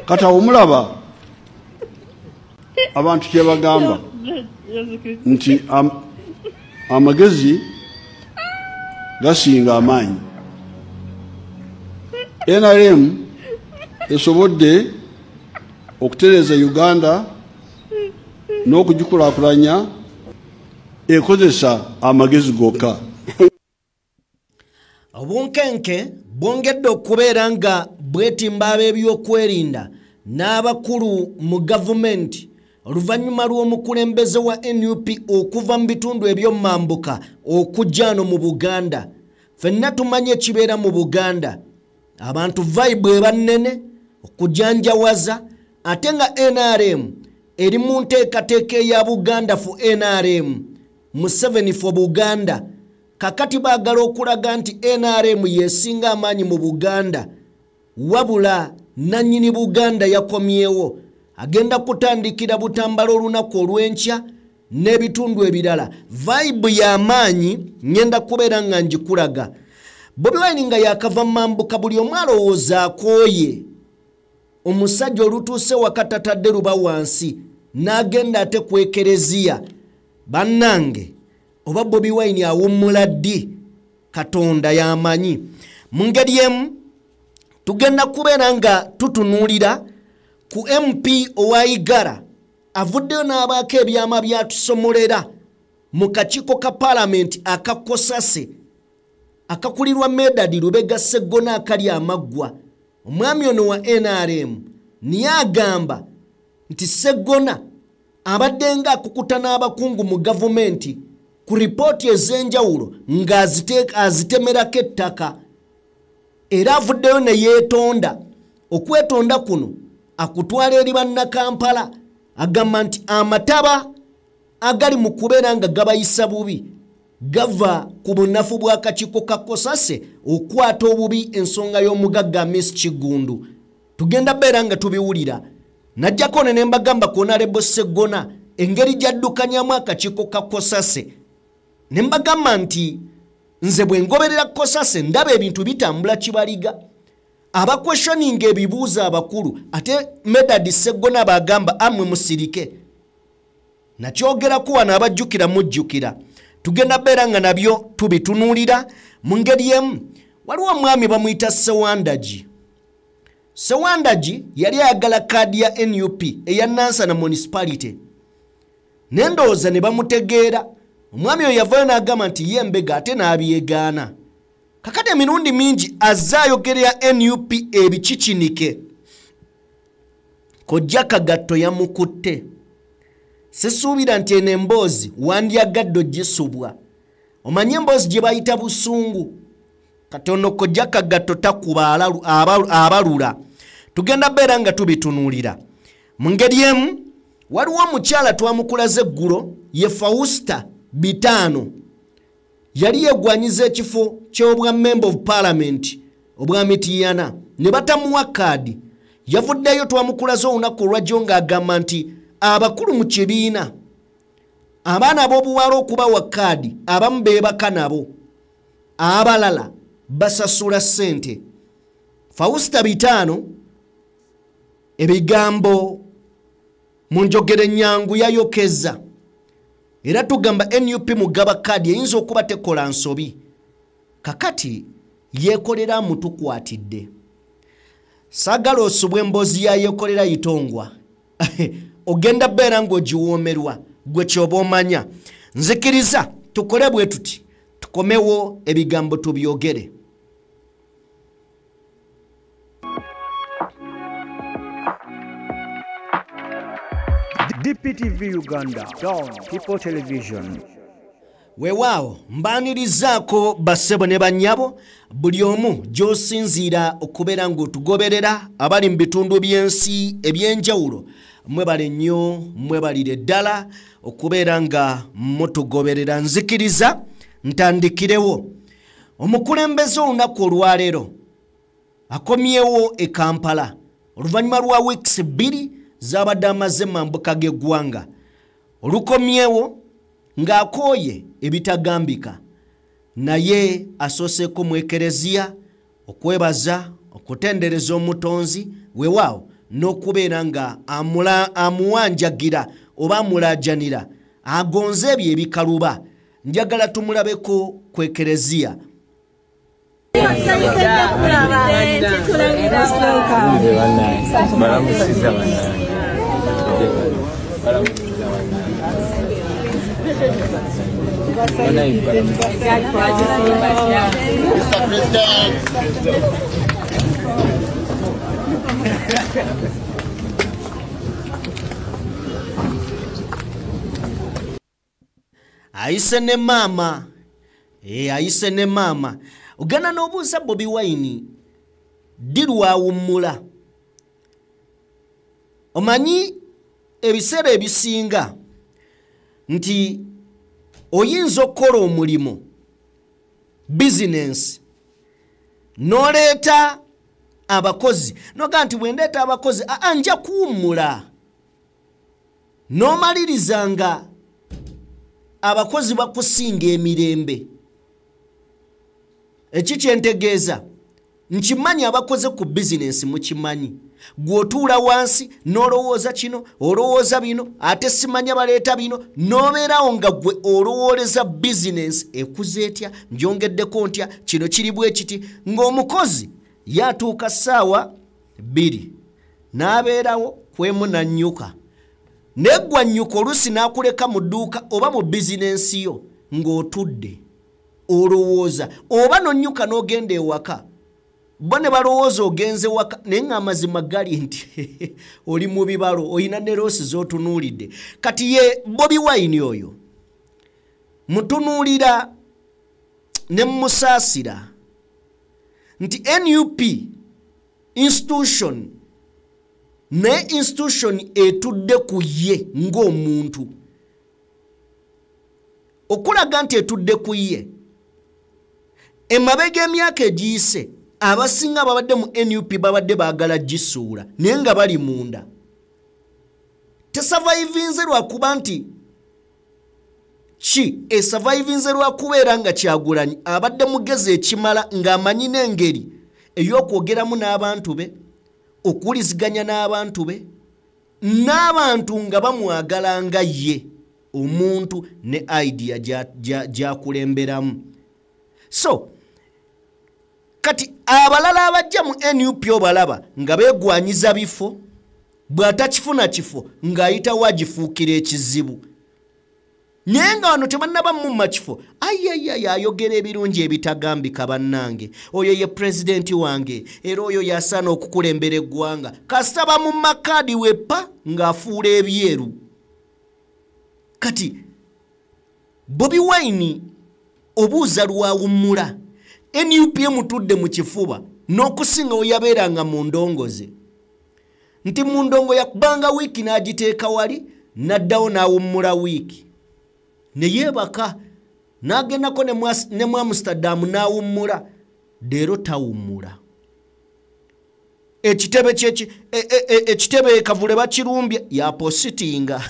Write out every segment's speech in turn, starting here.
Kati awo mulaba abantu kye bagamba nti amagezi gasinga amaanyi. NRM esobodde okutereeza Uganda n'okugikulaakulanya ekozesa amagezi gokka. Obunkenke bwongedde okubeera nga bwetimba ab'ebyokwerinda n'abakulu mu gavumenti oluvannyuma lw'omukulembeze wa NUP okuva mu bitundu eby'omambuka okujja ano mu Buganda. Ffenna tumanyi ekibeera mu Buganda, abantu vibe eba nnene okujanjawaza, ate nga NRM eri mu nteekateeka eya Buganda for NRM, Museveni for Buganda. Kakati baagala okulaga nti NRM yesinga amaanyi mu Buganda, wabula nannyini Buganda yakomyewo, agenda kutandikira Butambala olunaku olw'enkya n'ebitundu ebirala. Vibe y'amaanyi ngenda kubeera nga njikulaga. Bobi Wine nga yakava mambuka, buli omu alowooza akooye. Omusajja olutuuse wakatatadde luba wansi n'agenda ate ku ekereziya. Bannange, oba Bobi Wine awummula ddi? Katonda y'amanyi. Mu ngeri emu tugenda kubeera nga tutunuulira ku MP owa Igara avuddeyo n'abaako ebyama byatusomolera mu kakiiko ka paalamenti akakosase akakulirwa Medard Lubega Sseggona akali amaggwa. Omwami ono wa NRM niye agamba nti Sseggona abadde nga akukuta n'abakungu mu gavumenti ku ripooti ez'enjawulo ng'azitemerako ettaka, era avuddeyo ne yeetonda. Okwetonda kuno akutwala eri bannakampala, agamba nti amataba agali mu kubeera nga gabayisa bubi gava ku bunafu bw'akakiiko ka Kosase okwata obubi ensonga y'omugagga Miss Kiggundu. Tugenda beera nga tubiwulira. Najjako ne mbagamba ku Honorable Sseggona engeri gy'addukanyamu akakiiko ka Kosase, ne mbagamba nti nze bwe ngoberera Kosase ndaba ebintu bitambula kibaliga. Abakwestioninga ebibuuzo abakulu, ate Medard Sseggona bagamba amwe musirike. Nakyogerako wano abajjukira mujjukira. Tugenda beera nga nabyo tubitunuulira. Mu ngeri emu waliwo omwami bamuyita Sewandagi. Sewandagi yali ayagala kaadi ya NUP eya Nansana Municipality, nendowooza ne bamutegeera. Omwami oyo yavayo n'agamba nti ye mbega ate n'abyegaana. Kakati emirundi mingi azze ayogerera NUP ebikikinike. Kojja Kagatto yamukutte. Sisuubira nti eno emboozi wandyagadde ogisubwa. Omanye emboozi gye bayita busungu. Katono Kojja Kagatto takuba abalula. Tugenda beera nga tubitunuulira. Mu ngeri emu waliwo omukyala twamukulaze eggulo, ye Fausta Bitano. Yali yegwanyiza ekifo ky'obwa member of parliament obwa Mityana ne batamuwa kaadi. Yavuddeyo twamukulaze olunaku olwajjo ng'agamba nti abakulu mu kibiina abaana ab'obuwala okubawa kaadi abamu beebaka nabo, abalala basasula ssente. Fausta Bitano ebigambo mu njogera ennyangu yayokeza, era tugamba NUP mugaba kaadi eyinza okuba tekola nsobi. Kakati yeekolera mutukwatidde. Saagala osubwa emboozi ya yeekolera Itongwa. Ogenda beera ng'ogiwoomerwa gwe kyoba omanya. Nzikiriza tukole bwe tuti, tukomewo ebigambo tubyogere. DPTV Uganda, Dawn People Television. Weewaawo mbaanirizaako bassebo ne bannyabo, buli omu gy'osinziira okubeera ng'otugoberera abali mu bitundu by'ensi eby'enjawulo. Mwebale nnyo, mwebalire ddala okubeera nga mutugoberera. Nzikiriza ntandikirewo. Omukulembeze olunaku olwaleero akomyewo e Kampala oluvannyuma lwa weeks 2 z'abadde amaze mambuka g'eggwanga. Olukomyewo ng'akooye ebitagambika, naye asooseeko mu ekereziya okwebaza okutendereza omutonzi. Weewaawo n'okubeera nga amuwanjagira oba amulaajanira agonze ebyo ebikaluba. Njagala tumulabeko ku ekereziya. Mr. President. Ayise ne maama, ayise ne maama. Ogenda n'obuuza Bobi Wine ddi lwawummula. Omanyi ebiseera ebisinga nti oyinza okukola omulimu bizinensi n'oleeta abakozi noga nti bwe ndeeta abakozi nja kuwummula, n'omaliriza nga abakozi bakusinga emirembe. Eki kyentegeeza nkimanyi abakoze ku bizinensi mukimanyi, gw'otuula wansi n'olowooza kino olowooza bino ate simanya baleeta bino n'obeerawo nga gwe olowooleza bizinensi ekuze etya, njongeddeko ntya, kino kiri bwe kiti, ng'omukozi yatuuka ssaawa 2 n'abeerawo kwemu nannyuka neggwa nnyuka oluusi n'akuleka mu dduuka oba mu bizinensi yo ng'otudde olowooza oba nonnyuka n'ogenda ewaka, bo ne balowooza ogenze waka, naye ng'amazima gali nti oli mu bibalo olina ne loosi z'otunuulidde. Kati ye Bobi Wine oyo mutunuulira ne mmusaasira nti NUP institution naye institution etudde ku ye ng'omuntu, okulaga nti etudde ku ye. Emabega emyaka egiyise abasinga babadde mu NUP babadde baagala gisuula naye nga bali munda. Tesavaivinze lwakuba nti ki esavaivinze lwakubeera nga Kyagulanyi abadde mugezi ekimala ng'amanyi n'engeri ey'okwogeramu n'abantu be, okuwuliziganya n'abantu be, n'abantu nga bamwagala nga ye omuntu ne idea gy'akulemberamu. So kati abalala abajja mu NUP obalaba nga beegwanyiza bifo, bw'atakifuna kifo ng'ayitawo agifuukira ekizibu, naye nga wano tebannaba mumma kifo, ayayaya ayogera ebirungi ebitagambika. Bannange oyo ye pulezidenti wange era oyo yasaana okukulembera eggwanga. Kasita bamumma kaadi wepa ng'afuula ebyeru. Kati Bobi Wine obuuza lwawummula, NUP emutudde mu kifuba n'okusinga we yabeeranga mu ndongoze, nti mu ndongo yakubanga wiiki n'agiteeka wali n'addawo n'awummula wiiki ne yeebaka n'agendako ne mu Amsterdam n'awummula. Leero tawummula. Ekitebe ekitebe Kavule bakirumbye yapositinga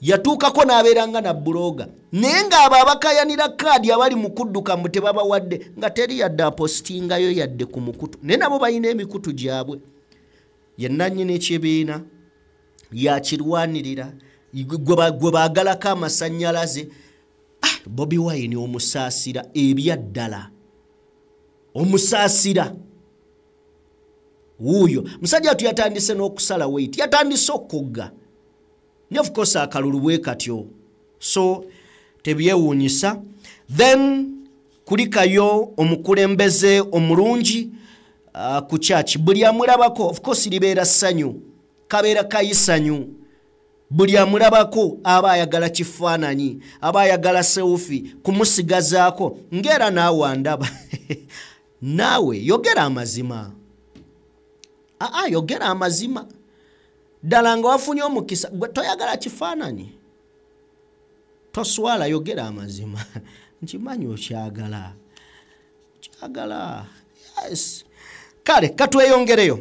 yatuukako n'abeeranga na buloga, naye ng'abo abakayanira kaadi abali mu kudduka mbu tebabawadde nga teri yadde apositingayo yadde ku mukutu, naye nabo balina emikutu gyabwe. Ye nannyini ekibiina yakirwanirira gwe baagalako amasannyalaze. Bobi Wine omusaasira ebyaddala, omusaasira wuuyo musajja atu yatandise n'okusala weight, yatandise okugga ne of course akalulu bwe katyo, so tebyewuunyisa. Then kulikayo omukulembeze omulungi ku church, buli amulabako of course libeera ssanyu, kabeera kayisanyu. Buli amulabako aba ayagala kifaananyi, aba ayagala selfie kumusigazaako ng'era naawe andaba naawe yogera amazima, yogera amazima ddala nga wafunye omukisa gwe toyagala kifaananyi, toswala, yogera amazima nkimanyi okyagala kyagala. Yes. Kale katweyongereyo.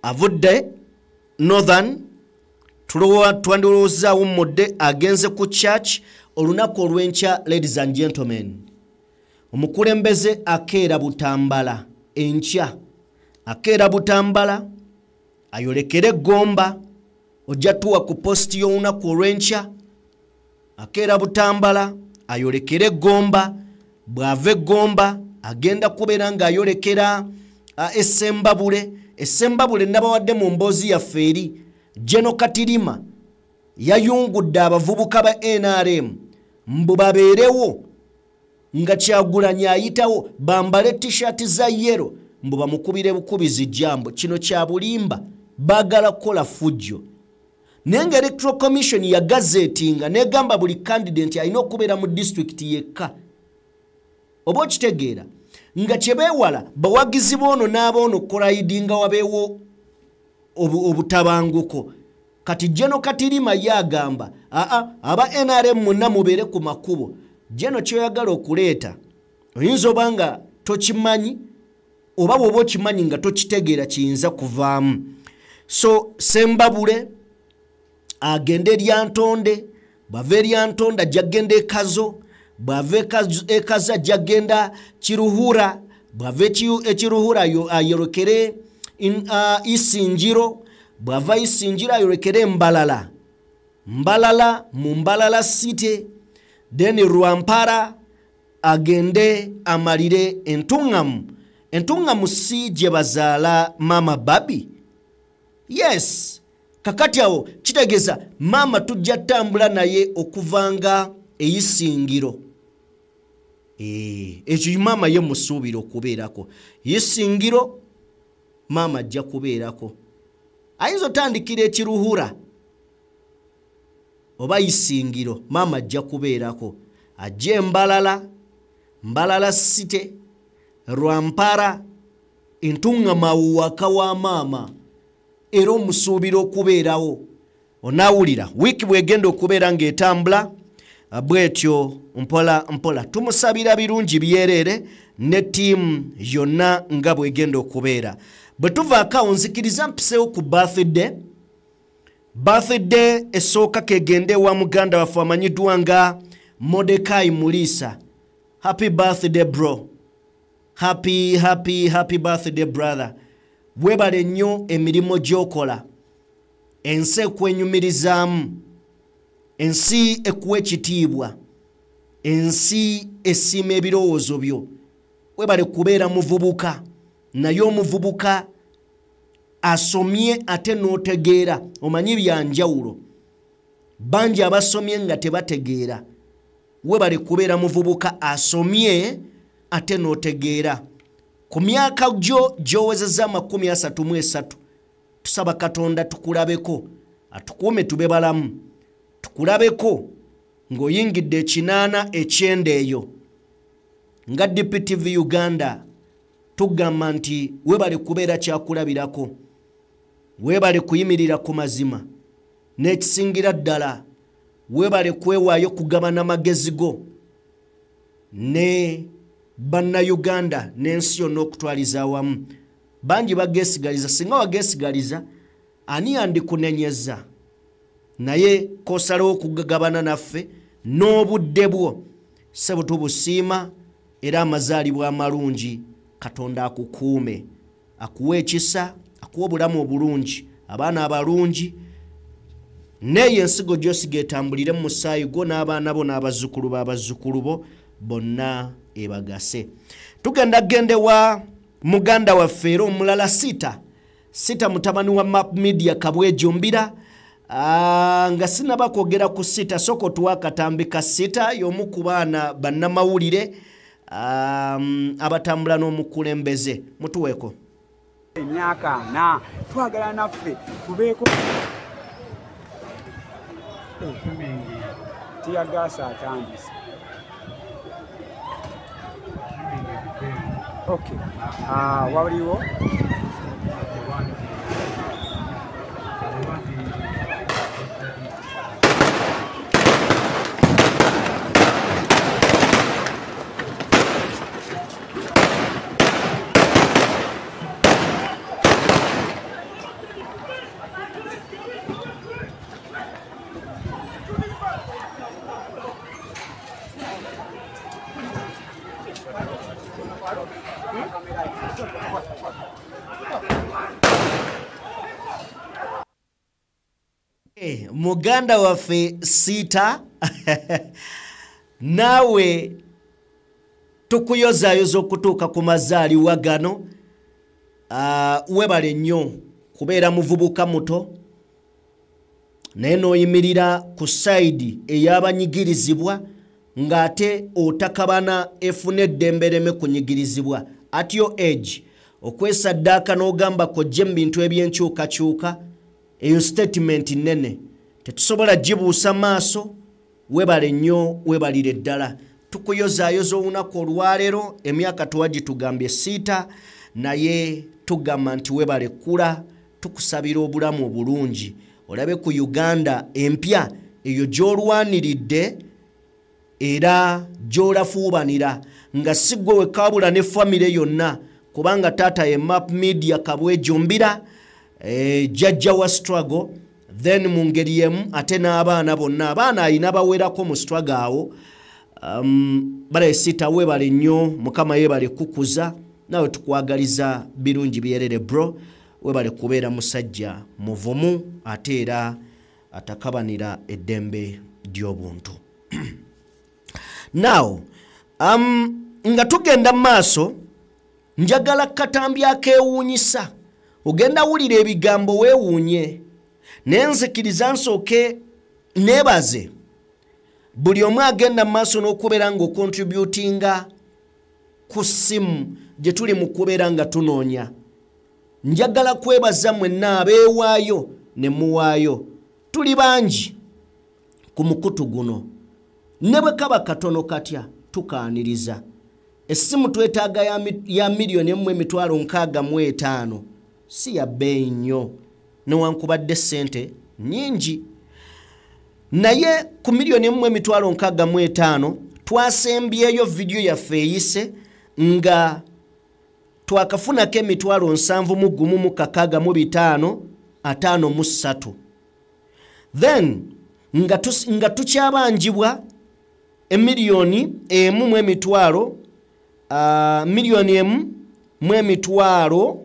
Avudde Northern, twandilowooza awummudde, agenze ku church olunaku olw'enkya. Ladies and gentlemen, omukulembeze akeera Butambala enkya Akeera Butambala ayolekere Gomba, ojja tuwa ku posti y'olunaku olw'enkya. Akeera Butambala ayolekere Gomba, bw'ava e Gomba agenda kubeera ng'ayolekera Essembabule. Essembabule nabawadde mu mboozi yaffe eri Geno Katirima yayungudde abavubuka ba NRM mbu babeerewo nga Kyagulanyi ayitawo, bambale t-shirt za yellow mbu bamukubire bukubizi jambo. Kino kya bulimba, baagala kukola fujjo. Naye nga Electoral Commission ya gazetinga negamba buli candidate alina okubeera mu district yekka. Oba okitegeera nga kyebeewala bawagizi boono n'aboono okulayidinga wabeewo obutabanguko. Kati Geno Katirima ye agamba aa, aba NRM mwenna mubeere ku makubo. Geno kyoyagala okuleeta oyinza oba nga tokimanyi, oba bw'oba okimanyi nga tokitegeera kiyinza kuvaamu. So Sembabule agende Lyantonde, bw'ava e Lyantonde ajja kugenda e Kazo, bw'ava e Kazo ajja kugenda Kiruhura, bw'ava e Kiruhura ayolekere Isingiro, bw'ava Isingiro ayolekere Mbalala, Mbalala mu Mbalala City, then Rwampara agende amalire Entungamu. Entungamu si gye bazaala Mama Babi. Yes, kakati awo kitegeeza maama tujja tambula naye okuvanga Eyisingiro. Ekyo maama ye musuubira okubeerako. Isingiro maama ajja kubeerako. Ayinza otandikira Ekiruhura oba Isingiro, maama ajja kubeerako. Ajje Mbalala, Mbalala City, Rwampara, Entungamu waka wa maama, era omusuubira okubeerawo. Onaawulira wiiki bwegenda okubeera ng'etambula bwetyo mpola mpola. Tumusabira birungi byereere ne ttiimu yonna nga bwegenda okubeera. Bwe tuvaako awo nzikiriza mpiseewo ku birthday. Birthday esooka kegende wa muganda waffe amanyiddwa nga Mordecai Mulisa. Happy birthday bro. Happy, happy, happy birthday brother. Webale nnyo emirimu gy'okola. Ensi ekwenyumirizaamu, ensi ekuwa ekitiibwa, ensi esiima ebirowoozo byo. Webale kubeera muvubuka, naye omuvubuka asomye ate n'otegeera, omanyi bya njawulo. Bangi abasomye nga tebategeera. Webale kubeera muvubuka asomye ate n'otegeera. Ku myaka gyo gy'owezezza 33, tusaba Katonda tukulabeko, atukuume tube balamu, tukulabeko ng'oyingidde 80 ekyenda eyo. Nga DPTV Uganda tugamba nti webale kubeera kyakulabirako, webale kuyimirira ku mazima, n'ekisingira ddala webale kwewaayo kugabana magezi go ne bannayuganda n'ensi yonna okutwaliza awamu. Bangi bageesigaliza, singa wageesigaliza ani yandikunenyeza? Naye k'osalawo okugabana naffe n'obudde bwo, ssebo tubusiima. Era amazaalibwa amalungi, Katonda akukuume, akuwe ekisa, akuwe obulamu obulungi, abaana abalungi, n'eyo ensigo gy'osiga etambulire mu musaayi gwo n'abaana bo n'abazzukulu b'abazzukulu bo bonna ebagase. Tugenda gende wa muganda waffe era omulala Sita, Sita mutabani wa Map Media Kabwejumbira. Nga sinaba kwogera ku Sita, sooka otuwa akatambi ka Sita y'omu ku baana bannamawulire abatambula n'omukulembeze. Mutuweeko. Emyaka 40 twagala naffe tubeeko. Tiyagaasa atandise. Okay. Waliwo Muganda waffe Siita, naawe tukuyozaayoza okutuuka ku mazaaliwa gano. Webale nnyo kubeera muvubuka muto naye n'oyimirira ku sayidi ey'abanyigirizibwa ng'ate otakabana efuna eddembe leme kunyigirizibwa. At your age okwesaddaaka n'ogamba kojje mu bintu ebyenkyukakyuka, eyo statement nnene, tetusobola gibuusa maaso. Webale nnyo, webalire ddala. Tukuyozaayoza olunaku olwaleero. Emyaka tuwagitugambye Siita, naye tugamba nti webale kkula, tukusabira obulamu obulungi, olabe ku Uganda empya eyo gy'olwaniridde era gy'olafuubanira, nga si ggwe wekabula ne famire yonna, kubanga taata ye Map Media Kabwejumbira, jjajja wa struggle. Then mu ngeri emu ate n'abaana bonna, abaana alina bawerako mu struggle awo. Bale Siita, webale nnyo, Mukama yeebale kukuza, naawe tukwagaliza birungi byerere. Bro, webale kubeera musajja muvumu ate era atakabanira eddembe ly'obuntu. Now nga tugenda mu maaso, njagala katambi akeewuunyisa. Ogenda wulira ebigambo weewuunye, naye nzikiriza nsooke neebaze buli omu agenda mu maaso n'okubeera ng'okontributinga ku ssimu gye tuli mu kubeera nga tunoonya. Njagala kwebaza mwenna abeewaayo ne muwaayo. Tuli bangi ku mukutu guno, ne bwe kaba katono katya tukaaniriza. Essimu twetaaga ya 1,065,000, si ya bbeeyi nnyo newankubadde ssente nnyingi, naye ku 1,065,000 twasembyeyo vidiyo yaffe eyise nga twakafunako 71,665 53. Then nga tukyabanjibwa emiliyoni emu mu emitwalo, miliyoni 1 mu emitwalo,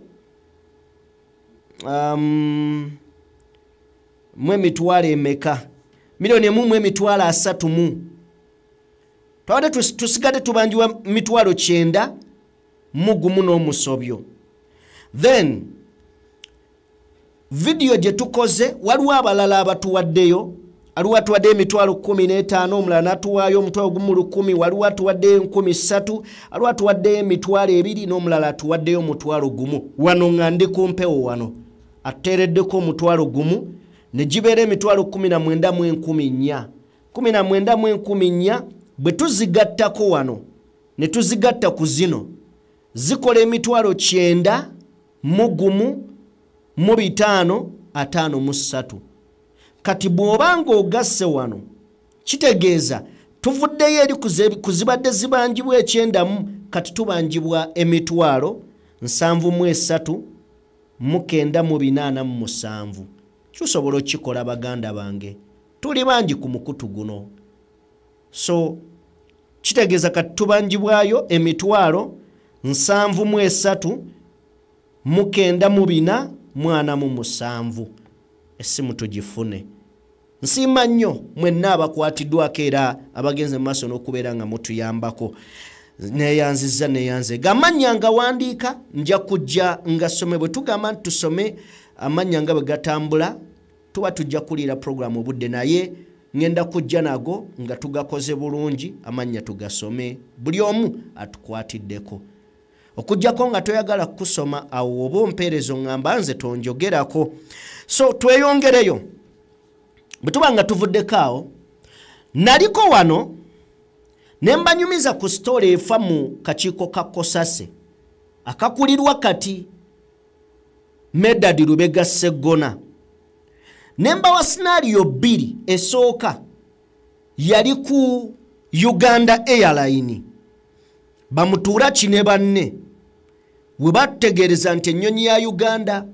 mu emitwalo emeka? 1,030,000. Twabadde tusigadde tubanjibwa 91,000 n'omusobyo. Then vidiyo gye tukoze, waliwo abalala abatuwaddeyo. Aliwo atuwaddeyo 15,000, omulala n'atuwaayo 1,000, waliwo atuwaddeyo 3,000, aliwo atuwaddeyo 20,000, n'omulala atuwaddeyo 10,000. Wano nga ndi ku mpewo wano atuteereddeko 10,000, ne gibeera 19,400. 19,400 bwe tuzigattako wano ne tuzigatta ku zino, zikola 91,553. Kati bw'obanga ogasse wano, kitegeeza tuvuddeyo eri ku zibadde zibanjibwa 90, kati tubanjibwa 73,987. Tusobola okukikola baganda bange, tuli bangi ku mukutu guno. So kitegeeza kati tubanjibwayo 73,947. Essimu tugifune. Nsiima nnyo mwenna abakwatiddwako era abagenze mu maaso n'okubeera nga mutuyambako. Neeyanzizza, neeyanze. Amannya nga wandiika, nja kujja nga some. Bwe tugamba nti tusome amannya nga bwe gatambula, tuba tujja kuliira puroguramu obudde, naye ŋŋenda kujja nago nga tugakoze bulungi, amannya tugasome buli omu atukwatiddeko. Okuggyako nga toyagala kusoma, awo oba ompeereza oŋŋamba nze tonjogerako. So tweyongereyo. Bwe tuba nga tuvuddeko awo, naliko wano ne mbanyumiza ku sitoola efa mu kakiiko ka Kosase akakulirwa kati Medard Lubega Sseggona, ne mbawa scenario bbiri. Esooka yali ku Uganda Airline, bamutuula kine banne we batutegeereza nti ennyonyi ya Uganda,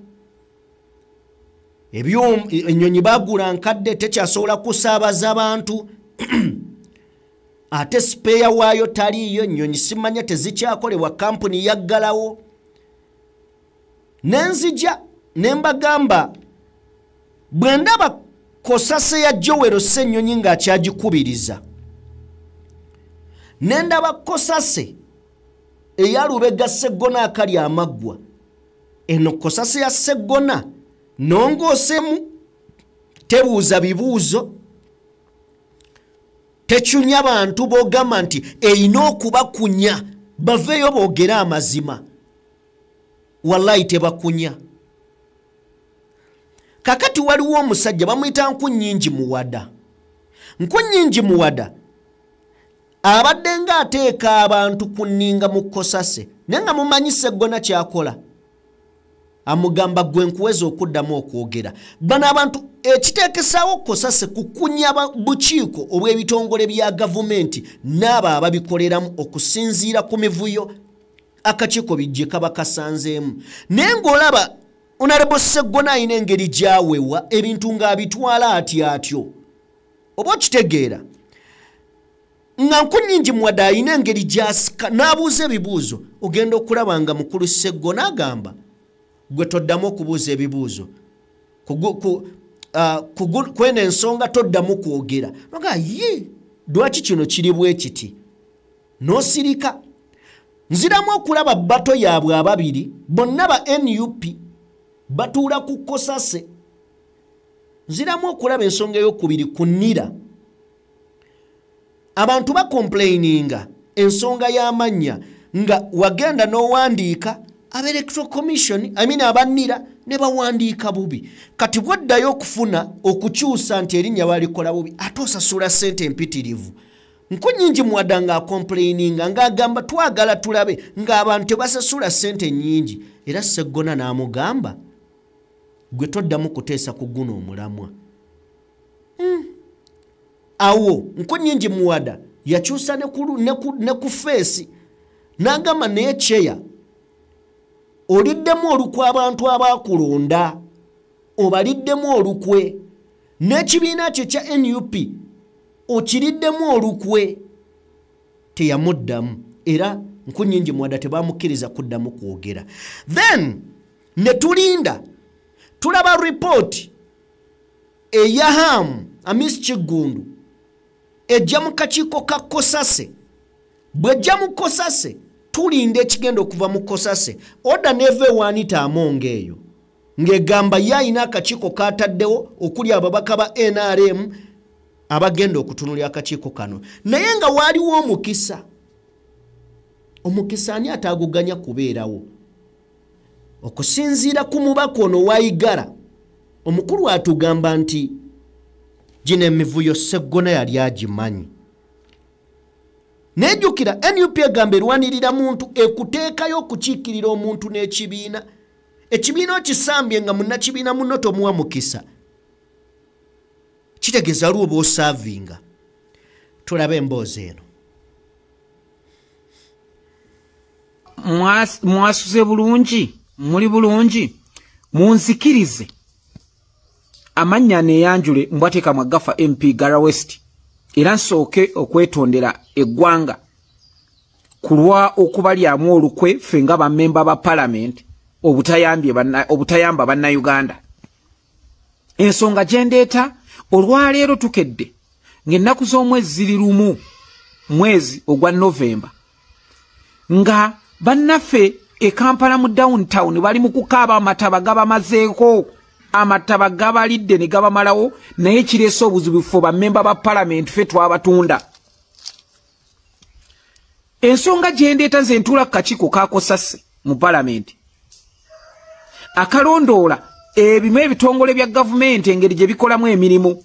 ennyonyi bagula nkadde, tekyasobola kusaabaza bantu, ate spare waayo taliiyo, ennyonyi simanya tezikyakolebwa, kampuni yaggalawo. Nenzija ne mbagamba bwe ndaba Kosase ya Joel Ssenyonyi ng'akyagikubiriza, ne ndaba Kosase eya Lubega Sseggona akali amaggwa. Eno Kosase ya Sseggona nongoosemu, tebuuza bibuuzo, tecunya bantu b'ogamba nti erina okubakunya baveeyo boogere amazima. Wallahi tebakunya. Kakati waliwo omusajja bamuyita Nkunnyingi Muwada. Nkunnyingi Muwada abadde ng'ateeka abantu ku nninga mu Kosase, naye nga mumanyi Sseggona ky'akola, amugamba gwe nkuweza okuddamu okwogera. Bano abantu ekiteekesaawo Kosase kukunya bukiiko obw'ebitongole bya gavumenti n'abo ababikoleramu okusinziira ku mivuyo akakiiko bijje kaba kasanzeemu. Naye ng'olaba Honorable Sseggona alina engeri gy'awewa ebintu ng'abitwala atyo atyo, oba okitegeera nga Nkunnyingi Muwada alina engeri gy'asika n'abuuza ebibuuzo. Ogenda okulaba nga mukulu Sseggona agamba gwe toddamu okubuuza ebibuuzo kweno ensonga, toddamu kwogera. Nga ye lwaki kino kiri bwe kiti n'osirika? Nziramu okulaba bato yaabwe ababiri bonna ba NUP batuula ku Kosase. Nziramu okulaba ensonga ey'okubiri ku NIRA. Abantu bakomplaininga ensonga y'amannya nga wagenda n'owandiika aba Electoral Commission, I mean aba NIRA ne bawandiika bubi. Kati bw'oddayo okufuna okukyusa nti erinnya balikola bubi, ate osasula ssente empitirivu. Nkunnyingi Muwada ng'akomplaininga ng'agamba twagala tulabe ng'abantu tebasasula ssente nnyingi. Era Sseggona n'amugamba gwe toddamu kuteesa ku guno omulamwa. Awo Nkunnyingi Muwada yakyusa ne ku feesi n'agamba naye kyeya oliddemu olukwe abantu abakulonda, obaliddemu olukwe n'ekibiina kye kya NUP okiriddemu olukwe. Teyamuddamu, era Nkunnyingi Muwada tebamukkiriza kuddamu kwogera. Then ne tulinda tulaba ripooti eya Ham Amis Kiggundu ejja mu kakiiko ka Kosase. Bw'ejja mu Kosase tulinda ekigenda okuva mu Kosase. Oda neva ewaanita Among eyo ng'egamba ye alina akakiiko k'ataddewo okuli ababaka ba NRM abagenda okutunulira akakiiko kano. Naye nga waaliwo omukisa, omukisa ani ataaguganya kubeerawo? Okusinziira ku mubaka ono Waigara, omukulu atugamba nti gino emivuyo Sseggona yali agimanyi. Nejjukira NUP egamba erwanirira muntu, ekuteekayo okukiikirira omuntu n'ekibiina. Ekibiina okisambye nga munnakibiina munno tomuwa mukisa, kitegeeza lwo oba osaavinga. Tulabe emboozi eno. Mwasuze bulungi, muli bulungi, munzikirize amannya neyanjule Mbwateeka Mwagafa MP Gara West, era nsooke okwetondera eggwanga ku lwa okubalyamu olukwe ffe nga bammemba ba palamenti obutayamba bannayuganda. Ensonga gye ndeeta olwaleero tukedde ng'ennaku z'omwezi ziri 1 mwezi ogwa Novemba, nga bannaffe e Kampala mu downtown bali mu kukaaba amataba gabamazeeko, amataba gabalidde ne gabamalawo, naye kireese obuzibu ffe bammemba ba palamenti ffe twabatunda. Ensonga gye ndeeta nze ntuula ku kakiiko ka Kosase mu palamenti akalondoola ebimu ebitongole bya gavumenti engeri gye bikolamu emirimu.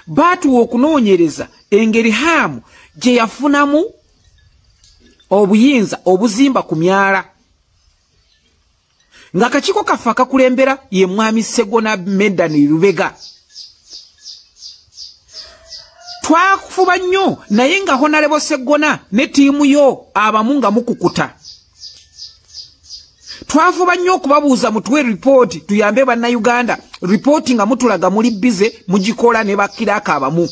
Baatuwa okunoonyereza engeri Hamu gye yafunamu obuyinza obuzimba ku myala, ng'akakiiko kaffe akakulembera ye mwami Sseggona Medani Lubega. Twakufuba nnyo naye nga Honorable Sseggona ne ttiimu yo abamu nga mukukuta. Twafuba nnyo okubabuuza mutuwe ripooti tuyambe bannayuganda. Ripooti nga mutulaga muli bize mugikola ne bakkirako abamu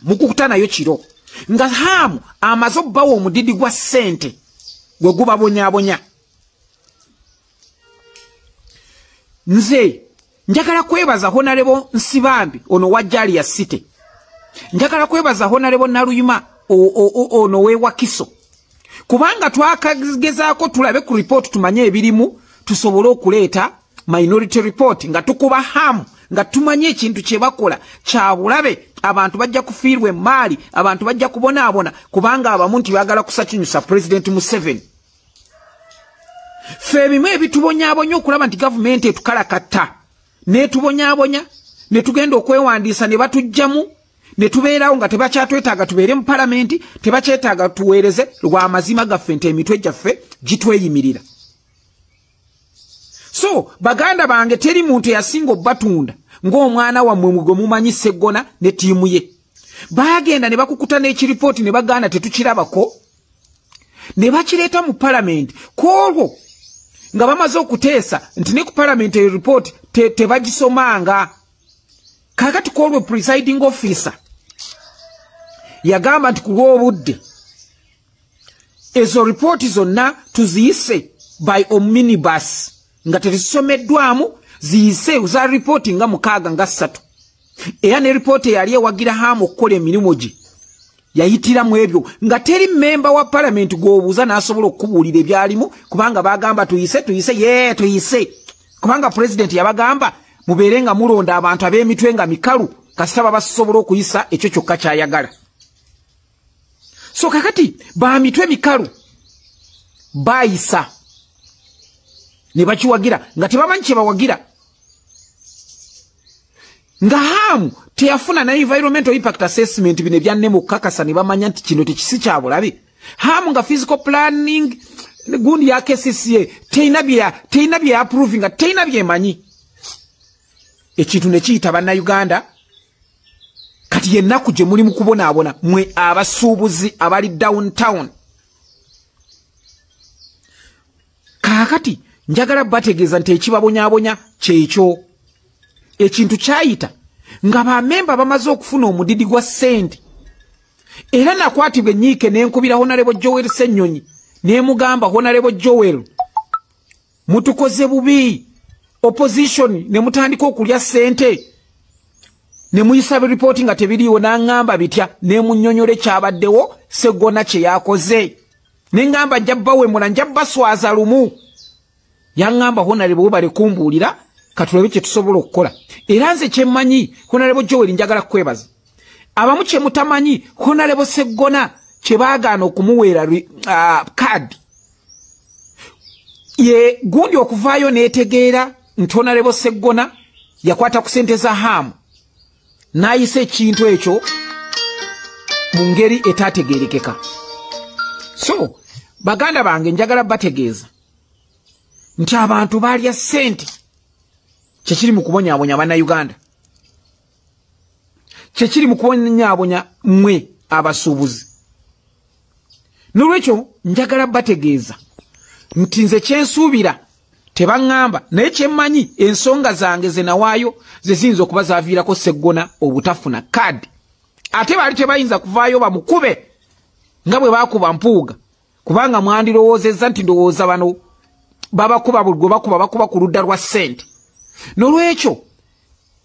mukukuta nayo kiro, nga Hamu amaze obbawa omudidi gwa ssente gwe gubabonyaabonya. Nze Njagala kwebaza Honorable Nsibambi ono wa Jalia City. Njagala kwebaza Honorable Naluyima ono we Wakiso. Kubanga twakagezaako tulabe ku report tumanye ebirimu tusobole okuleeta minority report nga tukuba hamu nga tumanye ekintu kye bakola kya bulabe. Abantu bajja kufiirwa emaali, abantu bajja kubonaabona kubanga abamu nti baagala kusakinyusa President Museveni. Ffe ebimu ebitubonyaabonya okulaba nti gavumenti etukalakatta n'etubonyaabonya ne tugenda okwewandiisa ne batujjamu ne tubeerawo nga tebakyatwetaaga tubeere mu palamenti, tebakyetaaga tuweereze lwa mazima gaffe nti emitwe gyaffe gitweyimirira. So baganda bange, teri muntu eyasinga obbatunda ng'omwana wammwe gwe mumanyi Sseggona ne ttiimu ye. Baagenda ne bakukuta n'ekiripooti ne bagaana tetukirabako ne bakireeta mu palamenti. Ku olwo nga bamaze okuteesa nti ne ku palamenti eyo ripooti tebagisomanga. Kaakati ku olwo presiding officer yagamba nti ku lw'obudde ezo ripooti zonna tuziyise by omnibus nga tezisomeddwamu, ziyise za ripooti nga 6 nga 3. Era ne ripooti eyali ewagira Hamu okukola emirimu gye yayitira mu ebyo nga teri memba wa palamenti gw'obuuza n'asobola okukubuulira ebyalimu, kubanga bagamba tuyise tuyise ye tuyise, kubanga pulezidenti yabagamba mubeere nga mulonda abantu ab'emitwe nga mikalu kasita babasobola okuyisa ekyo kyokka ky'ayagala. So kakati ba mitwe mikalu bayisa ne bakiwagira nga tebamanyi kye bawagira. Nga Hamu teyafuna na environmental impact assessment bino ebyanne mu kukakasa ne bamanya nti kino tekisi kya bulabe. Hamu nga physical planning gundi ya KCCA terina bye approving nga terina byemanyi. Ekintu ne kiyita bannayuganda. Kati yennaku gye muli mu kubonaabona mwe abasuubuzi abali downtown. Kaakati njagala bategeeza nti ekibabonyaabonya kyekyo. Ekintu kyayita nga bamemba bamaze okufuna omudidi gwa ssente. Era nakwatibwa ennyiike ne nkubira Honorable Joel Ssenyonyi ne mugamba, Honorable Joel, mutukoze bubi, opposition ne mutandika okulya ssente ne muyisa ripooti nga tebiriiwo. N'aŋŋamba bitya, ne munnyonnyola ekyabaddewo Sseggona kye yakoze. Ne ŋŋamba nja bbawemula, nja bbaswaza lumu. Yaŋŋamba Honorable webale kumbuulira, katulabe kye tusobola okukola. Era nze kye mmanyi, Honorable Joel, njagala kukwebaza. Abamu kye mutamanyi, Honorable Sseggona kye baagaana okumuweera kaadi ye gundi okuvaayo n'etegeera nti Honorable Sseggona yakwata ku ssente za Hamu n'ayisa ekintu ekyo mu ngeri etaategeerekeka. So baganda bange, njagala bategeeza nti abantu baalya ssente. Kyekiri mu kubonyaabonya bannayuganda, kyekiri mu kubonyaabonya mmwe abasuubuzi. Nolwekyo njagala bategeeza nti nze kyensuubira tebaŋŋamba, naye kyemmanyi ensonga zange ze nawaayo ze ziyinza okuba zaaviirako Sseggona obutafuna kaadi. Ate baali tebayinza kuvaayo bamukube nga bwe baakuba Mpuuga, kubanga mwandirowoozezza nti ndowooza bano babakuba buli gwe bakuba bakuba ku ludda lwa ssente. Nolwekyo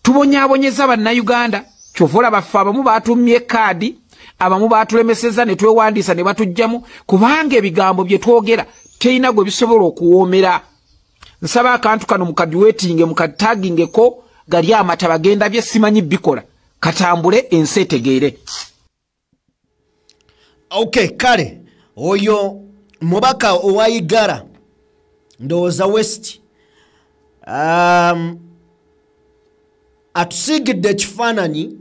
tubonyaabonyeza bannayuganda. Kyova olaba ffe abamu baatumye kaadi, abamu baatulemesezza ne twewandiisa ne batujjamu, kubanga ebigambo bye twogera terina gwe bisobola okuwoomera. Nsaba akantu kano mukaduwetinge mukatagingeko gali amataba genda bye simanyi bikola katambule ensi etegeere. Okay, kale oyo mubaka owa Igara ndowooza West atusiigidde ekifaananyi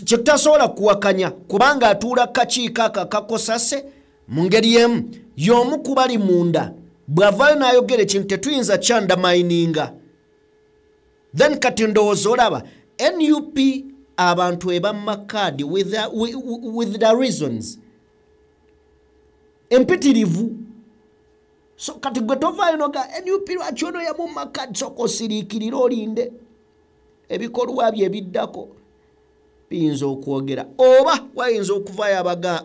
kyetutasobola kuwakanya, kubanga atuula kakiiko ako akakosase mu ngeri emu y'omu ku bali munda. Bw'avaayo n'ayogera ekintu tetuyinza kyandamayininga. Then kati ndowooza olaba NUP abantu ebamma kaadi with the reasons empitirivu. So kati gwe tovaayo noga NUP lwaki ono yamumma kaadi, soka osiriikirire olinde ebikolwa bye ebiddako biyinza okwogera, oba wayinza okuvaayo abaga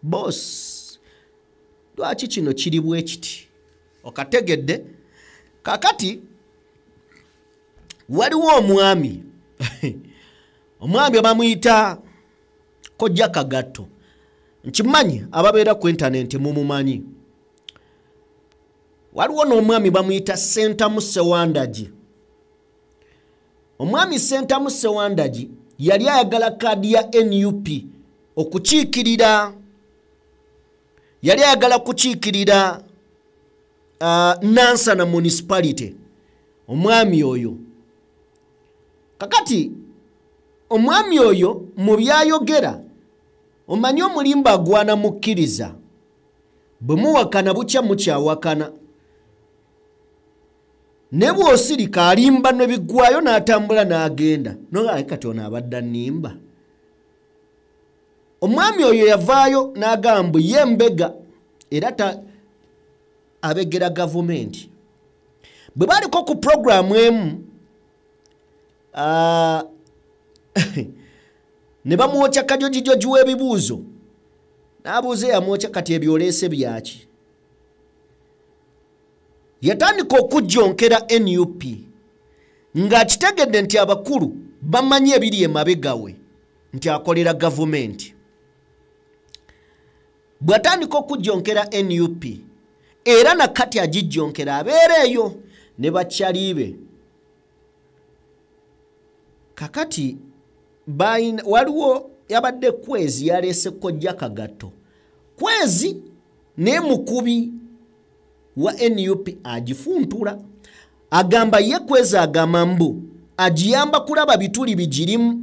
boss lwaki kino kiri bwe kiti. Okategedde. Kakati waliwo omwami omwami bamuyita Kojja Kagatto. Nkimanyi ababeera ku internet mumumanyi. Waliwo n'omwami bamuyita Ssentamu Ssewandagi. Omwami Ssentamu Ssewandagi yali ayagala kaadi ya NUP okukiikirira, yali ayagala kukiikirira Nansana Municipality. Omwami oyo kakati omwami oyo mu byayogera, omanyi omulimba agwana mukkiriza, bwe muwakana bukya mukyawakana, ne bw'osirika alimba ne biggwayo n'atambula n'agenda. Noga kati ono abadde annimba. Omwami oyo yavaayo n'agamba ye mbega era abegera gavumenti. Bwe baliko ku puroguramu emu ne bamwokya kajojijoji w'ebibuuzo, n'abuuza eyamwokya kati ebyoleese byaki. Yatandika okujjonkera NUP ng'akitegedde nti abakulu bamanyi ebiri emabega we nti akolera gavumenti. Bw'atandika okujjonkera NUP era nakati agijjonkera abeera eyo ne bakyalibe. Kakati waliwo yabadde Kwezi yaleese Kojja Kagatto. Kwezi ne mukubi wa NUP agifuntula. Agamba ye Kwezi agamba mbu agiyamba kulaba bituli bigirimu.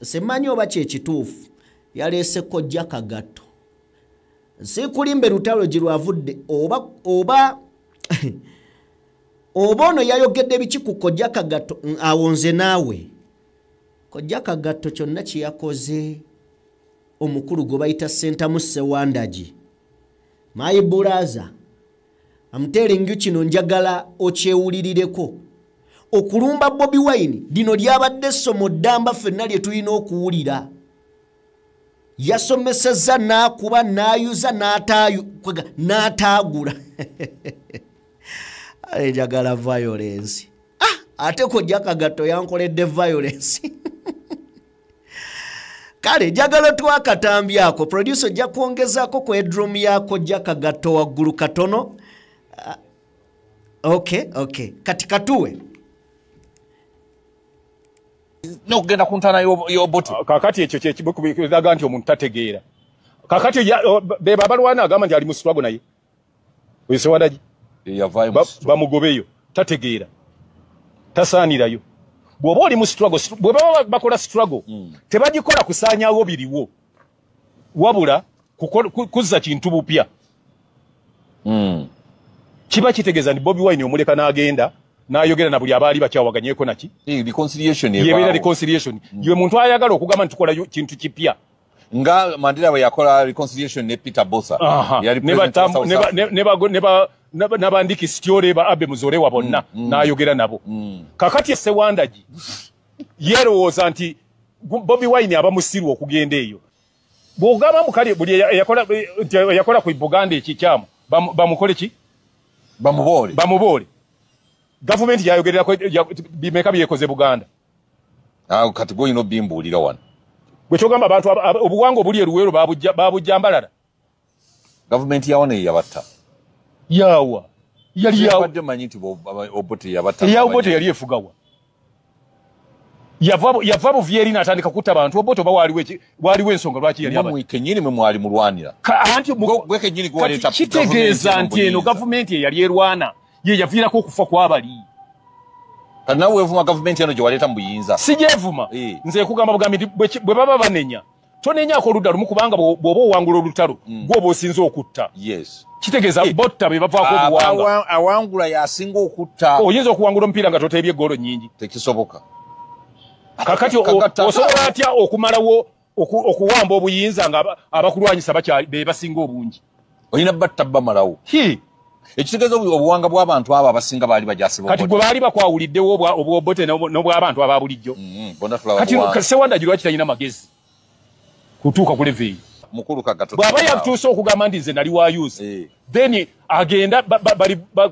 Simanyi oba kye kituufu. Yaleese Kojja Kagatto. Sikulimbe lutalo gye lwavudde oba oba ono yayogedde biki ku Kojja Kagatto. Awo nze naawe Kojja Kagatto kyonna kye yakoze omukulu gwe bayita Ssentamu Ssewandagi. My brother, I'm telling you kino njagala okyewulirireko. Okulumba Bobi Wine lino lyabadde essomo ddamba ffenna lye tulina okuwulira. Yasomesezza n'akuba n'ayuza n'ataagula. Ale njagala violence. Ate Kojja Kagatto yankoledde violence. Kale njagala twakatambi ako. Producer ojja kwongezaako ku headroom ya Kojja Kagatto waggulu katono. Okay. Kati katuwe. N'okugenda ku ntaana y'Obote. Kakati ekyo kyekiraga nti omuntu tategeera. Kakati be babalwana agamba nti ali mu struggle naye. Oyo Ssewandagi bamugobeyo, tategeera, tasaanirayo. Bw'oba oli mu struggle, bwe baba bakola struggle tebagikola kusaanyaawo biriwo, wabula kuzza kintu bupya. Kiba kitegeeza nti Bobi Wine omuleka n'agenda n'ayogera na buli abaali bakyawaganyeeko naki reconciliation yebeera reconciliation. Ye muntu ayagala okugamba nti tukola kintu kipya nga Mandela bwe yakola reconciliation ne Peter Botha, yali n'abandiki Sitiore ba Abe Muzorewa bonna n'ayogera nabo. Kakati Ssewandagi yerowooza nti Bobi Wine aba musiru okugenda eyo. Bw'ogamba mukali buli eyakola ku Buganda ekikyamu bamukole ki? Bamuboole. Gavumenti yayogererako bimeka byekoze Buganda. Awo kati gw'olina obimbuulira wano. Gwe kyogamba abantu obuwangwa obuli e Luweero babujja Mbarara. Gavumenti ya wano ye yabatta. Yawa. Yali yawa. Mbadde mmanyi nti Obote yabatta. Eya Obote yali efugawa. Yava buvi eri n'atandika kutta abantu. Obote oba waliwo ensonga lwaki yali abatta. Mmwe kennyini mwe mwali mulwanira. Anti gwe kennyini gwe waleeta kitegeeza nti eno gavumenti eyali erwana ye yaviirako okufa kw'abali. Kati naawe weevuma gavumenti eno gye waleeta mu buyinza. Sigyevuma. Nze nkugamba bugambi nti bwe baba banenya tonenyako oludda lumu, kubanga bw'oba owangula olutalo gw'oba osinze okutta. Kitegeeza botta be bavaako obuwanga. Awangula y'asinga okutta. Oyinza okuwangula omupiira nga toteebye eggoolo nnyingi. Tekisoboka. Kakati osobola atya okumalawo okuwamba obuyinza nga abakulwanyisa be basinga obungi? Olina batta bamalawo. Ekitegeeza obuwanga bw'abantu abo abasinga baali bajasi Kati gwe baali bakwawuliddewo obw'Obote n'obw'abantu aba bulijjo. Kati Ssewandagi lwaki talina magezi kutuuka ku level eyo? Mukulu Kagato bw'aba yatuuse okugamba nti nze nali wa youth, then agenda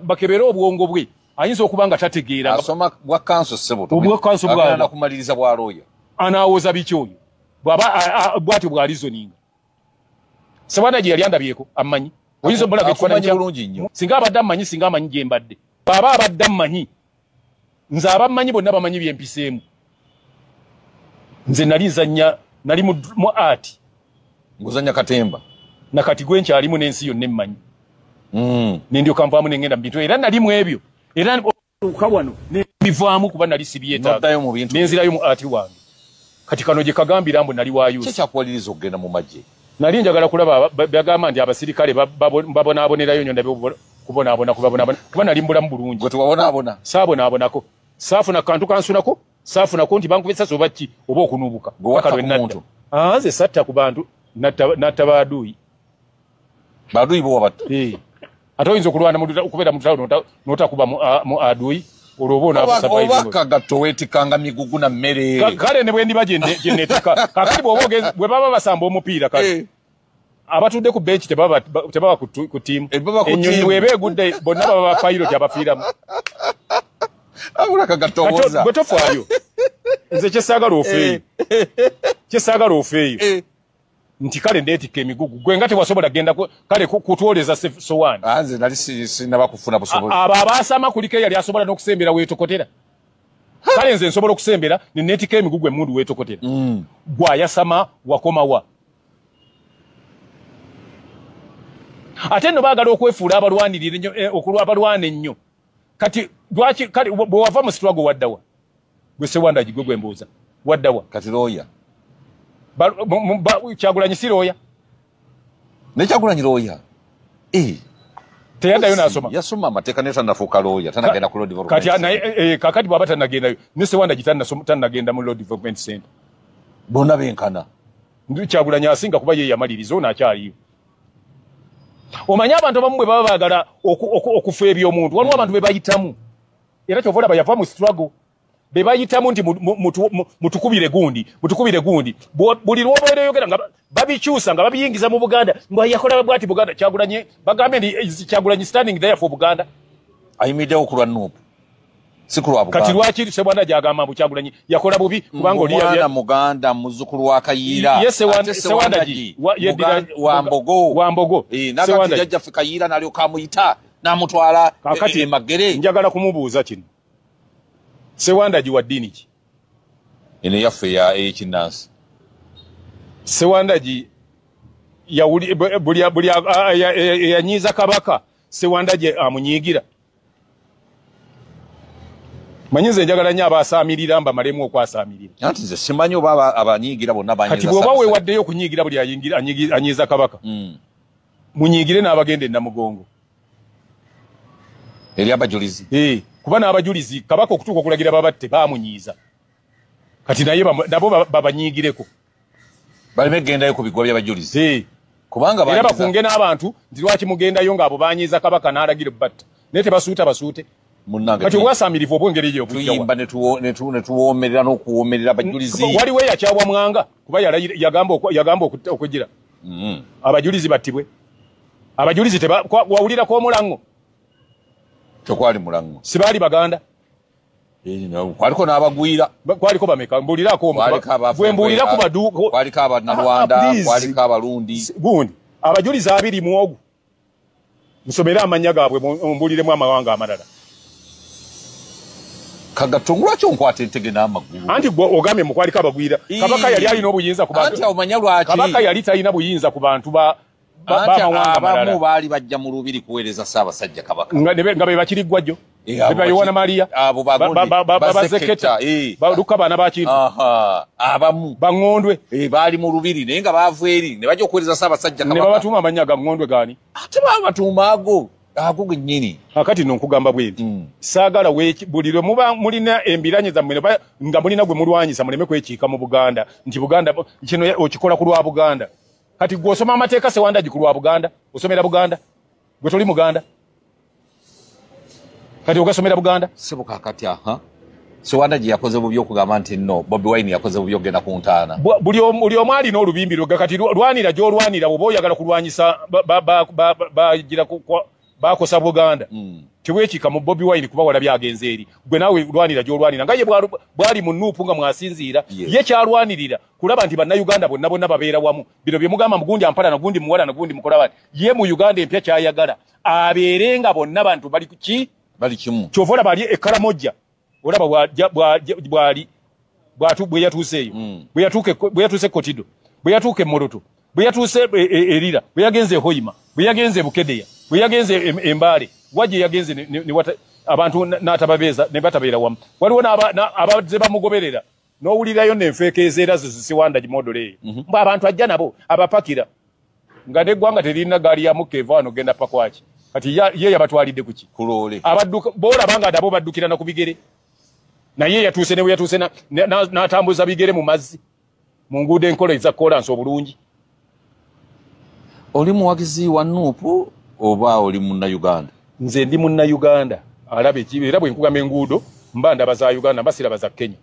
bakebere obwongo bwe, ayinza okuba nga tategeera. Asoma bwa council ssebo, obwa council bwa kumaliriza bwa lawyer, anaawoza biki oyo bw'aba bw'atyo bw'alizoninga. Sewandagi yali andabyeko ammanyi, oyinza obulaga ekifaananyi bulungi nnyo. Singa abadde ammanyi, singa amanyi gye mbadde. Bw'aba abadde ammanyi, nze abammanyi bonna bamanyi bye mpiseemu. Nze nali nzannya, nali mu art, nguzannya katemba, nakati gwe nkyalimu n'ensi yonna emmanyi. Ne ndyoka nvaamu ne ngenda mu bintu, era nali mu ebyo, era otuuka wano ne mbivaamu kuba nali sibyetaaga, ne nzirayo mu art wange. Kati kano gye kagambira mbu nali wa youth. Ki ekyakuwaliriza okugenda mu magye? Nali njagala kulaba, bagamba nti abasirikale babonaabonerayo nnyo, ndabe kubonaabona kuba nali mbulamu bulungi. Gwe tewabonaabona? Saabonaabonako, saafuna kantu kansunako, saafunako nti bankuba essasi oba ki oba okunuubuka. Gwe watta ku muntu? Nze satta ku bantu, natta baaduyi. Baaduyi bo wabatta? Ate oyinza okulwana okubeera mu lutalo n'otakuba mu aduyi, olwo oba onaabusurviving. Oba Kagato weetikkanga migugu na mmere. Kale ne bwe ndiba gye neetikka. Kaakati bw'oba bwe baba basamba omupiira kale, abatudde ku bench tebaba ku ttiimu. Ennyonyi bw'eba egudde bonna baba ba pilot abafiiramu. Abula Kagato owoza. Gwe tofaayo. Nze kyesaagala ofeeyo. Kyesaagala ofeeyo. Nti kale ndeetikka emigugu. Gwe nga tewasobola genda kale kutwoleza sowaani. Nze nali sinnaba kufuna busobozi. Abo abaasama kuliko eyali asobola n'okusembera weetokotera. Kale nze nsobola okusembera ne neetikka emigugu emmundu weetokotera. Gwe ayasama wakomawa. Ate nno baagala okwefuula abalwanirira ennyo, abalwana ennyo. Kati lwaki kale bwe wava mu struggle waddawa? Gwe Sewandagi gwe mbuuza. Waddawa? Kati lawyer. Kyagulanyi si lawyer. Ne Kyagulanyi lawyer. Teyaddayo n'asoma. Yasoma amateeka naye tannafuuka lawyer, tannagenda ku Law Development. Kati naye kakati bw'aba tannagendayo, ne Sewandagi tannagenda mu Law Development Center. Bonna benkana. Kyagulanyi asinga kuba ye yamaliriza, ono akyaliyo. Omanyi abantu abamu bwe baba baagala okufa eby'omuntu, waliwo abantu be bayitamu. Era ky'ova olaba yava mu struggle. Be bayitamu nti mutukubire gundi, mutukubire gundi. Buli lw'obeera oyogera nga babikyusa nga babiyingiza mu Buganda, nga yakola bw'ati Buganda. Kyagulanyi bagambe nti Kyagulanyi standing there for Buganda. Ayimiriddewo ku lwa Nuupu, si ku lwa Buganda. Kati lwaki Sewandagi agamba mbu Kyagulanyi yakola bubi kubanga oli mwana Muganda, muzzukulu wa Kayiira. Ye Sewandagi wa Mbogo. Wa Mbogo. N'agamba jjajjaffe Kayiira n'alyoka amuyita n'amutwala e Magere. Njagala kumubuuza kino. Sewandagi wa ddiini ki? Eno yaffe ey'ekinnansi. Sewandagi buli eyanyiiza Kabaka, Sewandagi amunyiigira. Manyi nze njagala nnyo abaasaamirira mbamalemu okwasaamirira. Anti nze simanyi oba abanyiigira bonna banyiiza. Kati bw'oba weewaddeyo okunyiigira buli anyiiza Kabaka, munyiigire n'abagenda e Namugongo. Eri abajulizi. Kuba n'abajulizi Kabaka okutuuka okulagira babatte baamunyiiza. Kati naye nabo babanyiigireko. Baleme kugendayo ku bigwa by'abajulizi. Kubanga era bakunge n'abantu nti lwaki mugendayo ng'abo banyiiza Kabaka n'alagira batta. Naye tebasuuta basuute. Kati obwasaamirivu obw'engeri eyo bujja wa? Tuyimba ne tuwoomerera n'okuwoomerera abajulizi. Waliwo eyakyawa Mwanga kuba yagamba okugira. Abajulizi battibwe. Abajulizi wawulirako omulango. Tekwali mulango. Sibaali Baganda. Kwaliko n'abagwira. Kwaliko bameka, mbuulirako omu. Gwe mbuulira ku badu. Kwaliko Abanyarwanda, kwaliko Abarundi. Gundi, abajulizi 2 mu ogu. Musomere amannya gaabwe mbuuliremu amawanga amalala. Kagato lwaki onkwata entege n'amagulu? Anti gwe ogambye mu kwaliko abagwira. Kabaka yali alina obuyinza ku bantu. Anti omanya lwaki? Kabaka yali talina buyinza ku bantu b'amawanga amalala. Abamu baali bajja mu lubiri kuweereza Ssaabasajja Kabaka. Nga be bakiri Ggwajjo. Be Yowana Maria. Abo Bazeketa. Baluka baana ba Kintu. Abamu. Baŋŋondwe. Baali mu lubiri naye nga baava eri ne bajja okuweereza Ssaabasajja Kabaka. Ne babatuuma amannya ga ŋŋondwe gaani? Ate babatuuma ago. Ago gennyini. Akati nno nkugamba bwe nti saagala buli lwe muba mulina embiranye zammwe nga mulina gwe mulwanyisa muleme kwekiika mu Buganda nti Buganda kino okikola ku lwa Buganda. Kati gwe osoma amateeka Sewandagi ku lwa Buganda, osomera Buganda, gwe toli Muganda. Kati ogasomera Buganda? Ssebo kaakati aha. Sewandagi yakoze bubi okugamba nti no Bobi Wine yakoze bubi okugenda ku ntaana. Buli omu alina olubimbi lwe. Kati lwanira gy'olwanira bw'oba oyagala kulwanyisa bagira bakosa Buganda. Teweekika mu Bobi Wine kuba walabye agenze eri. Gwe naawe lwanira gy'olwanira nga ye bwali mu NUP nga mwasinziira. Ye kyalwanirira kulaba nti bannayuganda bonna bonna babeera wamu. Bino bye mugamba mugundi ampala na gundi muwala na gundi mukola bati. Ye mu Uganda empya kyayagala abeere nga bonna bantu bali ki? Bali kimu. Kyova olaba ali e Karamoja. Olaba bwali bwe yatuuseeyo. Bwe yatuuse Kotido, bwe yatuuka e Moroto, bwe yatuuse Erira, bwe yagenze e Hoima, bwe yagenze e Bukedeya, bwe yagenze e Mbale, wajje yagenze abantu n'atababeeza ne batabeera wamu. Waliwo abazze bamugoberera n'owulirayo n'enfeekeeza era zo Sewandagi model eyo. Mbu abantu ajja nabo abapakira nga n'eggwanga teririna gaali ya mukka eva wano genda pakwaki. Kati ye yabatwalidde ku ki? Ku loole. Abadduka b'olaba nga nabo baddukira na ku bigere. Naye yatuuse ne yatuuse n'atambuza bigere mu mazzi mu nguudo enkola eza koolansi obulungi. Oli muwagizi wa NUP oba oli munnayuganda? Nze ndi munnayuganda alaba era bwe nkugamba enguudo mba ndaba za Uganda mba siraba za Kenya.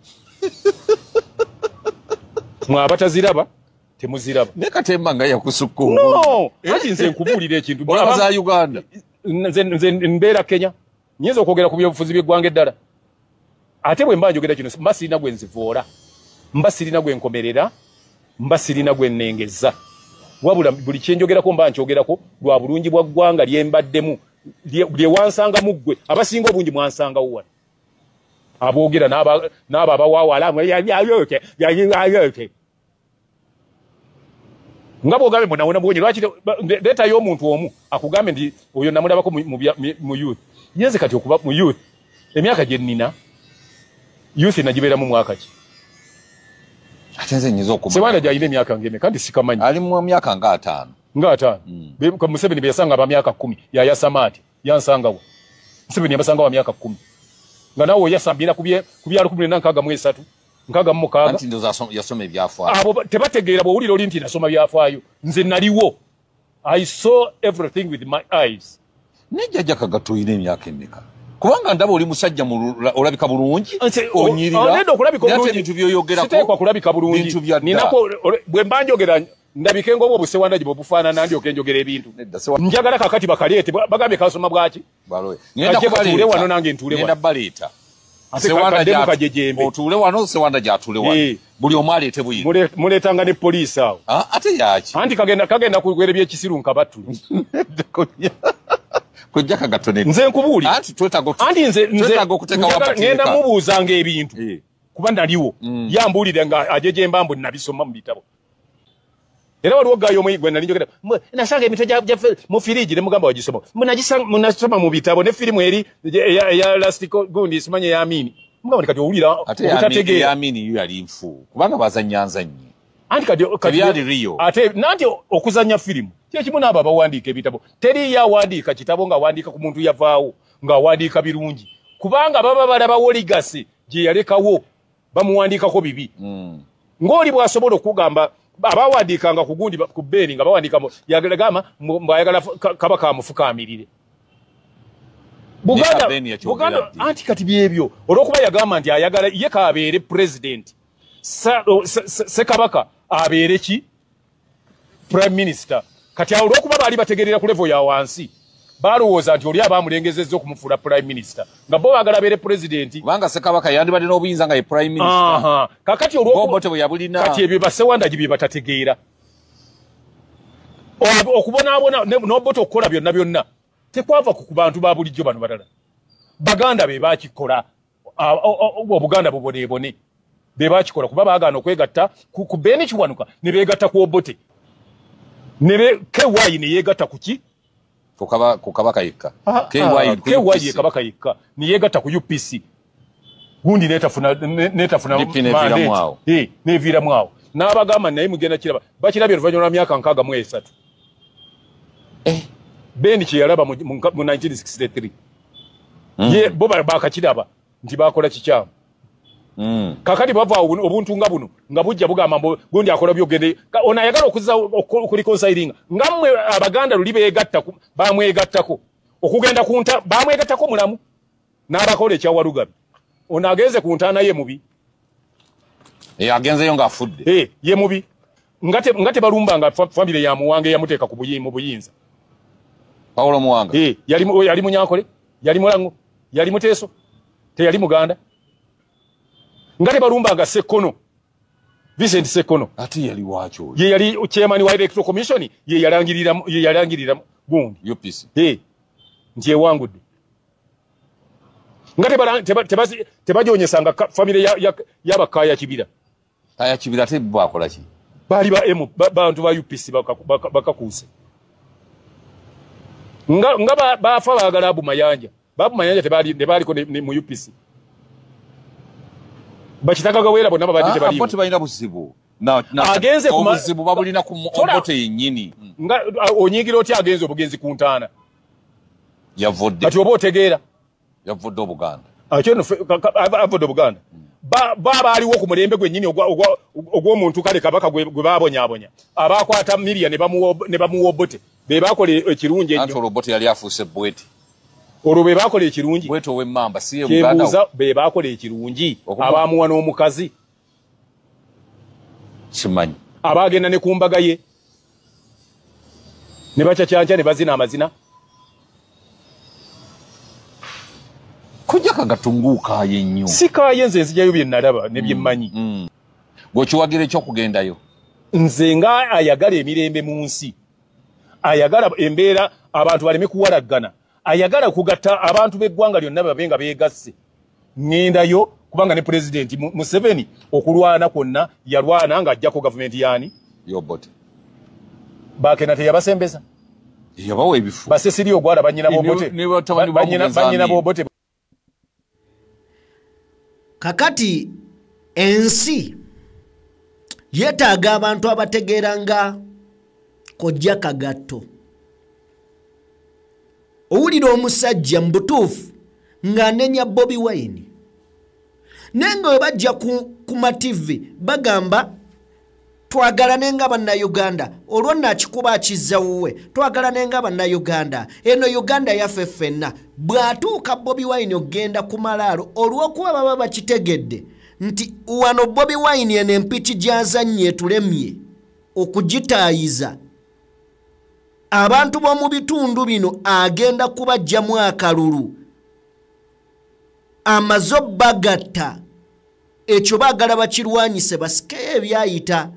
Mwe abataziraba temuziraba. Naye Katemba nga yakusukka. No, anti nze nkubuulira ekintu. Olaba za Uganda. Nze mbeera Kenya. Nnyinza okwogera ku byobufuzi by'eggwanga eddala. Ate bwe mba njogera kino mba sirina gwe nzivoola, mba sirina gwe nkomerera, mba sirina gwe nnengeza. Wabula buli kye njogerako mba nkyogerako lwa bulungi bwa ggwanga lye mbaddemu, lye wansangamu ggwe. Abasinga obungi mwansangawo wano. Aboogera n'abo abawaawala nga bw'ogambe munawona bwonyi lwaki leetayo omuntu omu akugambe nti oyo namulabako mu youth. Yenze kati okuba mu youth emyaka gye nnina youth nagibeeramu mwaka ki? Ate nze nnyinza okumanya. Sewandagi alina emyaka ng'emeka kandi sikamanyi. Ali mu myaka nga 5. Nga 5. Museveni bye yasanga aba myaka 10 yayasama ati yansangawo. Museveni yabasanga wa myaka 10. Nga naawe oyasambira ku bya 1963 66. Anti ndowooza yasoma ebyafaayo. Abo tebategeera bw'owulira oli nti nasoma byafaayo. Nze naliwo. I saw everything with my eyes. Ne jjajja Kagato olina emyaka emeka? Kubanga ndaba oli musajja olabika bulungi, onyirira. Naye ebintu by'oyogerako siteekwa kulabika bulungi. Ninako bwe mba njogera ndabike ng'obwo obusewandagi bwe bufaanana ndyoke njogera ebintu. Njagala kakati bakaleete bagambye kasoma bwaki? Ngenda kubaleeta. Wano nange ntuule wano. Ngenda baleeta. Otuule wano, Sewandagi atuule wano. Buli omu aleete bwino. Muleetanga ne poliisi awo. Ate yaki? Anti kagenda kugwera ebyekisiru nkabattule. Kojja Kagato nedda. Nze nkubuulira. Anti twetaaga nze ngenda mubuuzanga ebintu. Kuba naliwo. Yambuulira nga ajejemba mbu nabisoma mu bitabo. Era waliwo gaayo omu gwe nali njogera. Nasanga emitwe gyaffe mu firiji ne mugamba wagisoma. Munasoma mu bitabo ne firimu eri eya last gundi simanye ya Amini. Mugamba kati owulira obutategeera. Ate Amini yo yali nfu. Kubanga bazannya nzannyi. Anti kati byali Rio. Ate nanti okuzannya firimu. Kye kimu n'abo abawandiika ebitabo. Teri yawandiika kitabo ng'awandiika ku muntu yavaawo ng'awandiika birungi. Kubanga baba balabawo legacy gye yalekawo bamuwandiikako bibi. Ng'oli bw'asobola okugamba abawandiikanga ku gundi ku Beni nga bawandiika yagamba mbw'ayagala kabaka amufukaamirire. Buganda anti kati byebyo olw'okuba yagamba nti ayagala ye k'abeere president, Ssekabaka abeere ki? Prime Minister. Kati awo olw'okuba baali bategeerera ku level ya wansi balowooza nti oli abamulengezezza okumufuula prime minister nga bo baagala abeere president. Kubanga Ssekabaka yandibadde n'obuyinza nga ye prime minister. Kakati olw'okuba bwe yabulina. Kati ebyo Basewandagi bye batategeera. Okubonaabona n'Obote okukola byonna byonna tekwava ku bantu ba bulijjo bano balala. Baganda be baakikola. Obuganda buboneebone be baakikola kuba baagaana okwegatta ku Beni Kiwanuka ne beegatta ku Obote. Ne KY ne yeegatta ku ki? Ku kabaka yekka. KY ye kabaka yekka ne yeegatta ku UPC. Gundi netafuna mandate. Neviiramu awo. N'abagamba naye mugenda kiraba. Bakirabye oluvannyuma lwa myaka 63. Beni kye yalaba mu 1963. Ye bo bakakiraba nti bakola kikyamu. Kakati bava obuntu nga buno nga bujja bugamba mbu gundi akola byogende ono ayagala okuzza okureconcilinga nga mmwe Abaganda luli beegatta bamwegattako okugenda ku nta bamwegattako mulamu n'abakola ekya Walugabi. Ono agenze ku ntaana ye mubi. Agenzeyo ng'afudde. Ye mubi. Nga tebalumbanga famire ya Muwanga yamuteeka ku mu buyinza. Paulo Muwanga. Yali Munyankole, yali Mulango, yali Muteeso, teyali Muganda. Nga tebalumbanga Ssekkono. Vincent Ssekkono. Ate yali waaki oyo? Ye yali chairman wa Electoral Commission, ye yalangirira gundi. UPC. Nti ewangudde. Nga tebajonyesanga famire y'Abakaya Kibira. Kaya Kibira ate bakola ki? Baali ba M bantu ba UPC bakakuuse. Nga bafa baagala Abu Mayanja. Abu Mayanja tebaaliko mu UPC. Bakitaka Gawera bonna babadde tebaliimu. Abo tebalina buzibu. Agenze ku obuzibu babulina ku Obote yennyini. Nga onyigira otya agenze obugenzi ku ntaana. Yavudde. Kati oba otegeera. Yavudde Obuganda. Avudde Obuganda. Baaliwo ku mulembe gwennyini ogw'omuntu kale Kabaka gwe baabonyaabonya. Abaakwata Miria ne bamuwa Obote. Be baakola ekirungi ennyo. Anti olwo Obote yali afuuse Bwete. Olwo be baakola ekirungi. Bwete ow'emmamba si ye Muganda. Kyebuuza be baakola ekirungi. Abaamuwa n'omukazi. Simanyi. Abaagenda ne ku mbaga ye. Ne bacacanca ne bazina amazina. Kojja Kagatto ng'okaaye nnyo. Sikaaye, nze nzijayo bye nalaba ne bye mmanyi. Gw'okiwagira ekyokugendayo? Nze nga ayagala emirembe mu nsi, ayagala embeera abantu baleme kuwalaggana, ayagala kugatta abantu b'eggwanga lyonna babe nga beegasse. Ŋŋendayo kubanga ne Pulezidenti Museveni okulwana kwonna yalwana ng'ajjako gavumenti yaani? Y'Obote. Bakena teyabasembeza. Yabawa ebifo. Basesiri Ogwala bannyina b'Obote. Bannyina b'Obote. Kakati ensi yeetaaga abantu abategeera nga Kojja Kagatto. Owulira omusajja mu butuufu ng'anenya Bobi Wine. Naye nga bwe bajja ku mativi bagamba twagalane nga Bannayuganda, olwo nno akikuba akizza wuwe, twagalane nga Bannayuganda, eno Uganda yaffe ffenna. Bw'atuuka Bobi Wine okugenda ku malaalo, olw'okuba baba bakitegedde nti wano Bobi Wine eno empiki gy'azannye etulemye okugitaayiza, abantu b'omu bitundu bino agenda kubaggyamu akalulu, amaze obbagatta, ekyo baagala bakirwanyise basikeyo ebyayita.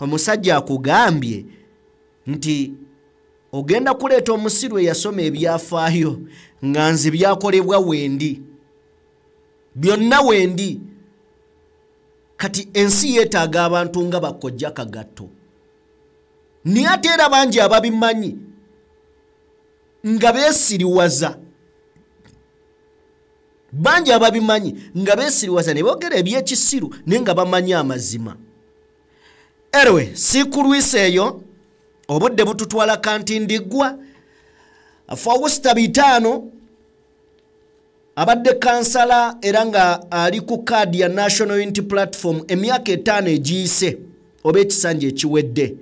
Omusajja akugambye nti ogenda kuleeta omusiru eyasoma ebyafaayo nga nze byakolebwa wendi, byonna wendi. Kati ensi yeetaaga abantu nga Bakojja Kagatto. Naye ate era bangi ababimanyi nga beesiriwaza. Bangi ababimanyi nga beesiriwaza ne boogera ebyekisiru naye nga bamanyi amazima. Anyway, sikulwisa eyo, obudde bututwala kantindiggwa. Fausta Bitaano abadde kansala era nga ali ku kaadi ya National Unity Platform emyaka 5 egiyise oba ekisanja ekiwedde.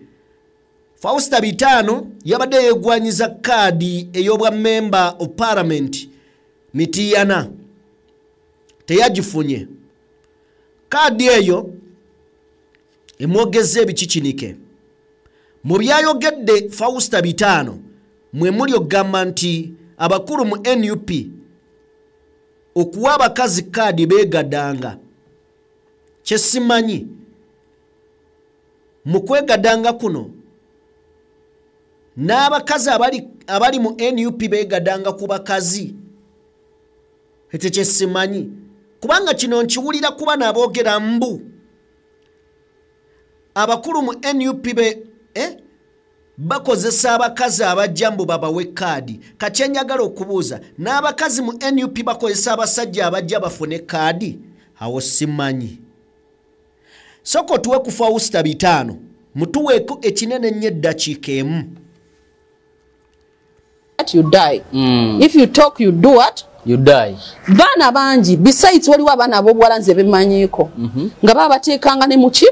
Fausta Bitaano yabadde yeegwanyiza kaadi ey'obwa member of parliament Mityana, teyagifunye. Kaadi eyo emwogezza ebikikinike. Mu byayogedde Fausta Bitaano mwe muli okugamba nti abakulu mu NUP okuwa abakazi kaadi beegadanga. Kyesimanyi mu kwegadanga kuno n'abakazi abali mu NUP beegadanga ku bakazi. Ekyo kyesimanyi, kubanga kino nkiwulira kuba n'aboogera mbu abakulu mu NUP bakozesa abakazi abajja mbu babawe kaadi. Kati njagala okubuuza, n'abakazi mu NUP bakozesa abasajja abajja bafune kaadi? Awo simanyi. Soko tuwe ku Fausta Bitaano, mutuweeko ekinene nnyo eddakiika emu. You die. If you talk, you do what? You die. Baana bangi, besides waliwo abaana ab'obuwala nze bemmanyiiko, nga babateekanga ne muki,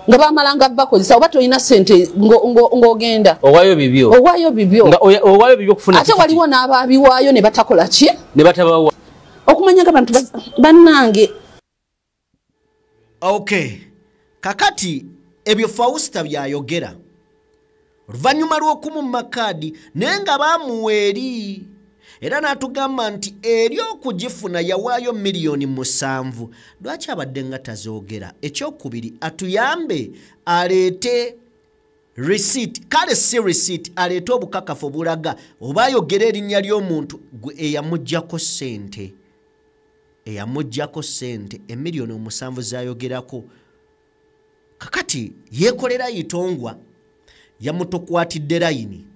nga bamalanga bakozesa, oba tolina ssente ng'ogenda. Owaayo bibyo. Owaayo bibyo. Nga owaayo bibyo okufuna Ate waliwo n'ababiwaayo ne batakola ki? Ne batabawa. Okumanya nga abantu bannange. Okay, kakati ebyo Fausta byayogera oluvannyuma lw'okumumma kaadi, naye nga baamuwa eri, era n'atugamba nti eri okugifuna yawaayo 7,000,000. Lwaki abadde nga tazoogera? Ekyokubiri, atuyambe aleete receipt, kale si receipt, aleete obukakafu obulaga oba ayogera erinnya ly'omuntu gwe eyamuggyako ssente, eyamuggyako ssente 7,000,000 z'ayogerako. Kakati yeekolera Itongwa, yamutukwatidde layini,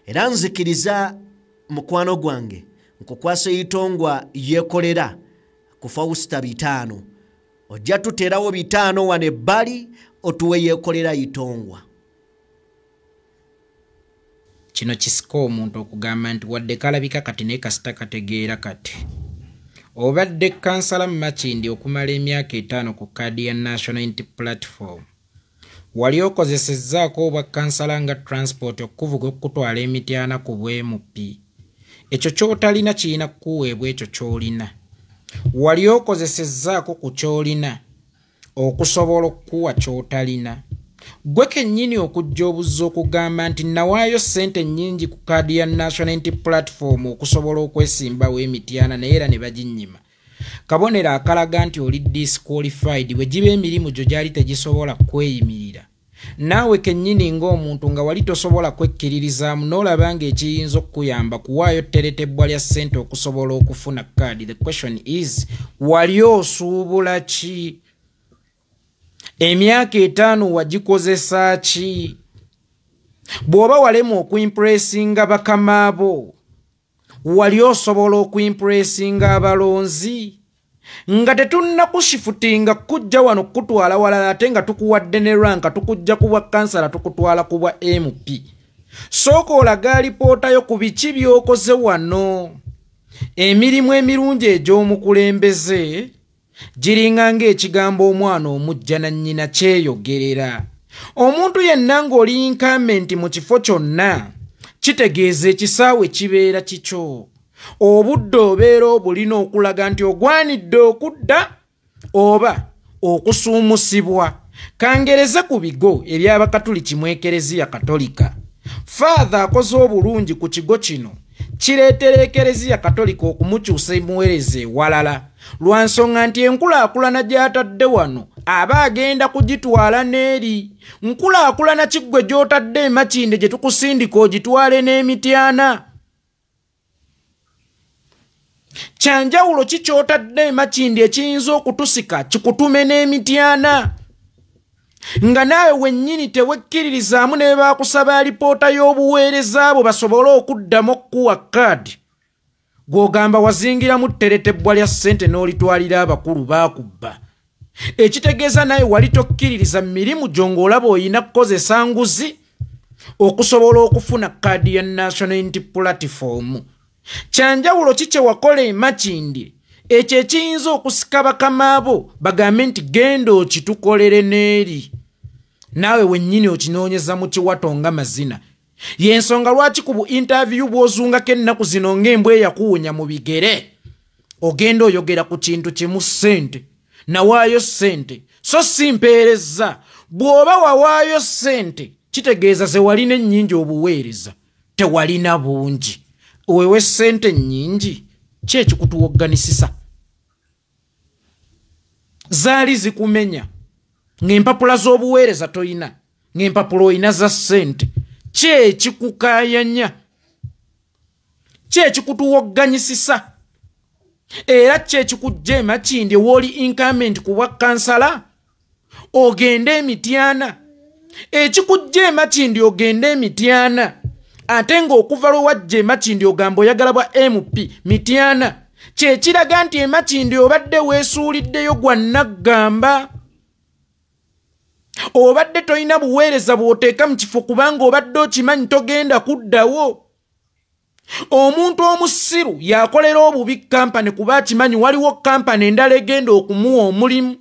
era nzikiriza mukwano gwange nkukwasa Itongwa yeekolera ku Fausta 5. Ojja tuteerawo 5 wano ebbali otuwe yeekolera Itongwa. Kino kisika omuntu okugamba nti wadde kalabika kati naye kasita kategeera kati. Obadde kansala mu Makindye okumala emyaka 5 ku kaadi ya National Unity Platform. Wali okozesezzaako obwa kansala nga transport okuvuga okutwala emityana ku bw'MP. Ekyo ky'otalina kirina kukuweebwa ekyo ky'olina. Wali okozesezzaako ku ky'olina okusobola okukuwa ky'otalina. Gwe kennyini okujja obuzza okugamba nti nawaayo ssente nnyingi ku kaadi ya National Unity Platform okusobola okwesimbawo emityana naye era ne baginnyima. Kabonero akalaga nti oli disqualified bwe giba emirimu gyo gyali tegisobola kweyimirira. Naawe kennyini ng'omuntu nga wali tosobola kwekkiririzaamu n'olaba ng'ekiyinza okukuyamba kuwaayo tteretebbwa lya ssente okusobola okufuna kaadi. The question is, wali osuubula ki? Emyaka 5 wagikozesa ki? Bw'oba walema okuimpressinga bakama bo, wali osobola okuimpressinga abalonzi? Nga tetunnakushifutinga kujja wano kutwala walala ate nga tukuwadde ne ranka, tukujja ku bwa kansala tukutwala ku bwa MP. Sooka olaga alipootayo ku biki by'okoze wano. Emirimu emirungi egy'omukulembeze giringa ng'ekigambo omwana omujja na nnyina kyeyogerera. Omuntu yenna ng'oli incumbent mu kifo kyonna kitegeeza ekisaawe kibeera kikyo. Obudde obeera obulina okulaga nti ogwanidde okudda oba okusuumusibwa. Kangereze ku bigo eby'Abakatuliki mu Ekereziya Katolika. Father akoze obulungi ku kigo kino kireetera Ekereziya Katolika okumukyusa emuweereza ewalala, lwa nsonga nti enkulaakulana gy'atadde wano aba agenda kugitwala n'eri. Nkulaakulana kiggwe gy'otadde e Makindye gye tukusindika ogitwale n'emityana. Kyanjawulo ki ky'otadde e Makindye ekiyinza okutusika kikutume n'emityana? Nga naawe wennyini tewekkiririzaamu ne baakusaba alipoota y'obuweereza abo basobole okuddamu okukuwa kaadi. Gw'ogamba wazingiramu tteretebbwa lya ssente n'olitwalira abakulu baakubba. Ekitegeeza naye wali tokkiririza mirimu gyo ng'olaba oyina kukozesa nguzi okusobola okufuna kaadi ya National Unity Platform. Kyanjawulo ki kye wakola e Makindye ekyo ekiyinza okusika bakama bo bagambe nti genda okitukolere n'eri? Naawe wennyini okinoonyeza mu kiwato nga mazina. Y'ensonga lwaki ku bu interview bw'ozungako ennaku zino ng'embwa eyakuwunya mu bigere ogenda oyogera ku kintu kimu, ssente. Nawaayo ssente so si mpeereza. Bw'oba wawaayo ssente kitegeeza ze walina ennyingi obuweereza tewalina bungi. Wewe ssente nnyingi ki ekikutuwogganisisa? Zaali zikumenya ng'empapula z'obuweereza toyina, ng'empapula oyina za ssente. Ki ekikukaayanya? Ki ekikutuwogganyisisa? Era ki ekikujja e Makindye w'oli incumbent ku bwa kansala ogende emityana? Ekikujja e Makindye ogende emityana, ate ng'okuva lwe wajja e Makindye ogamba oyagala bwa MP mityana, kyekiraga nti e Makindye obadde weesuuliddeyo gwa nnaggamba. Obadde tolina buweereza bw'oteeka mu kifo kubanga obadde okimanyi togenda kuddawo. Omuntu omusiru yakolera obubi kampani kuba akimanyi waliwo kampani endala egenda okumuwa omulimu,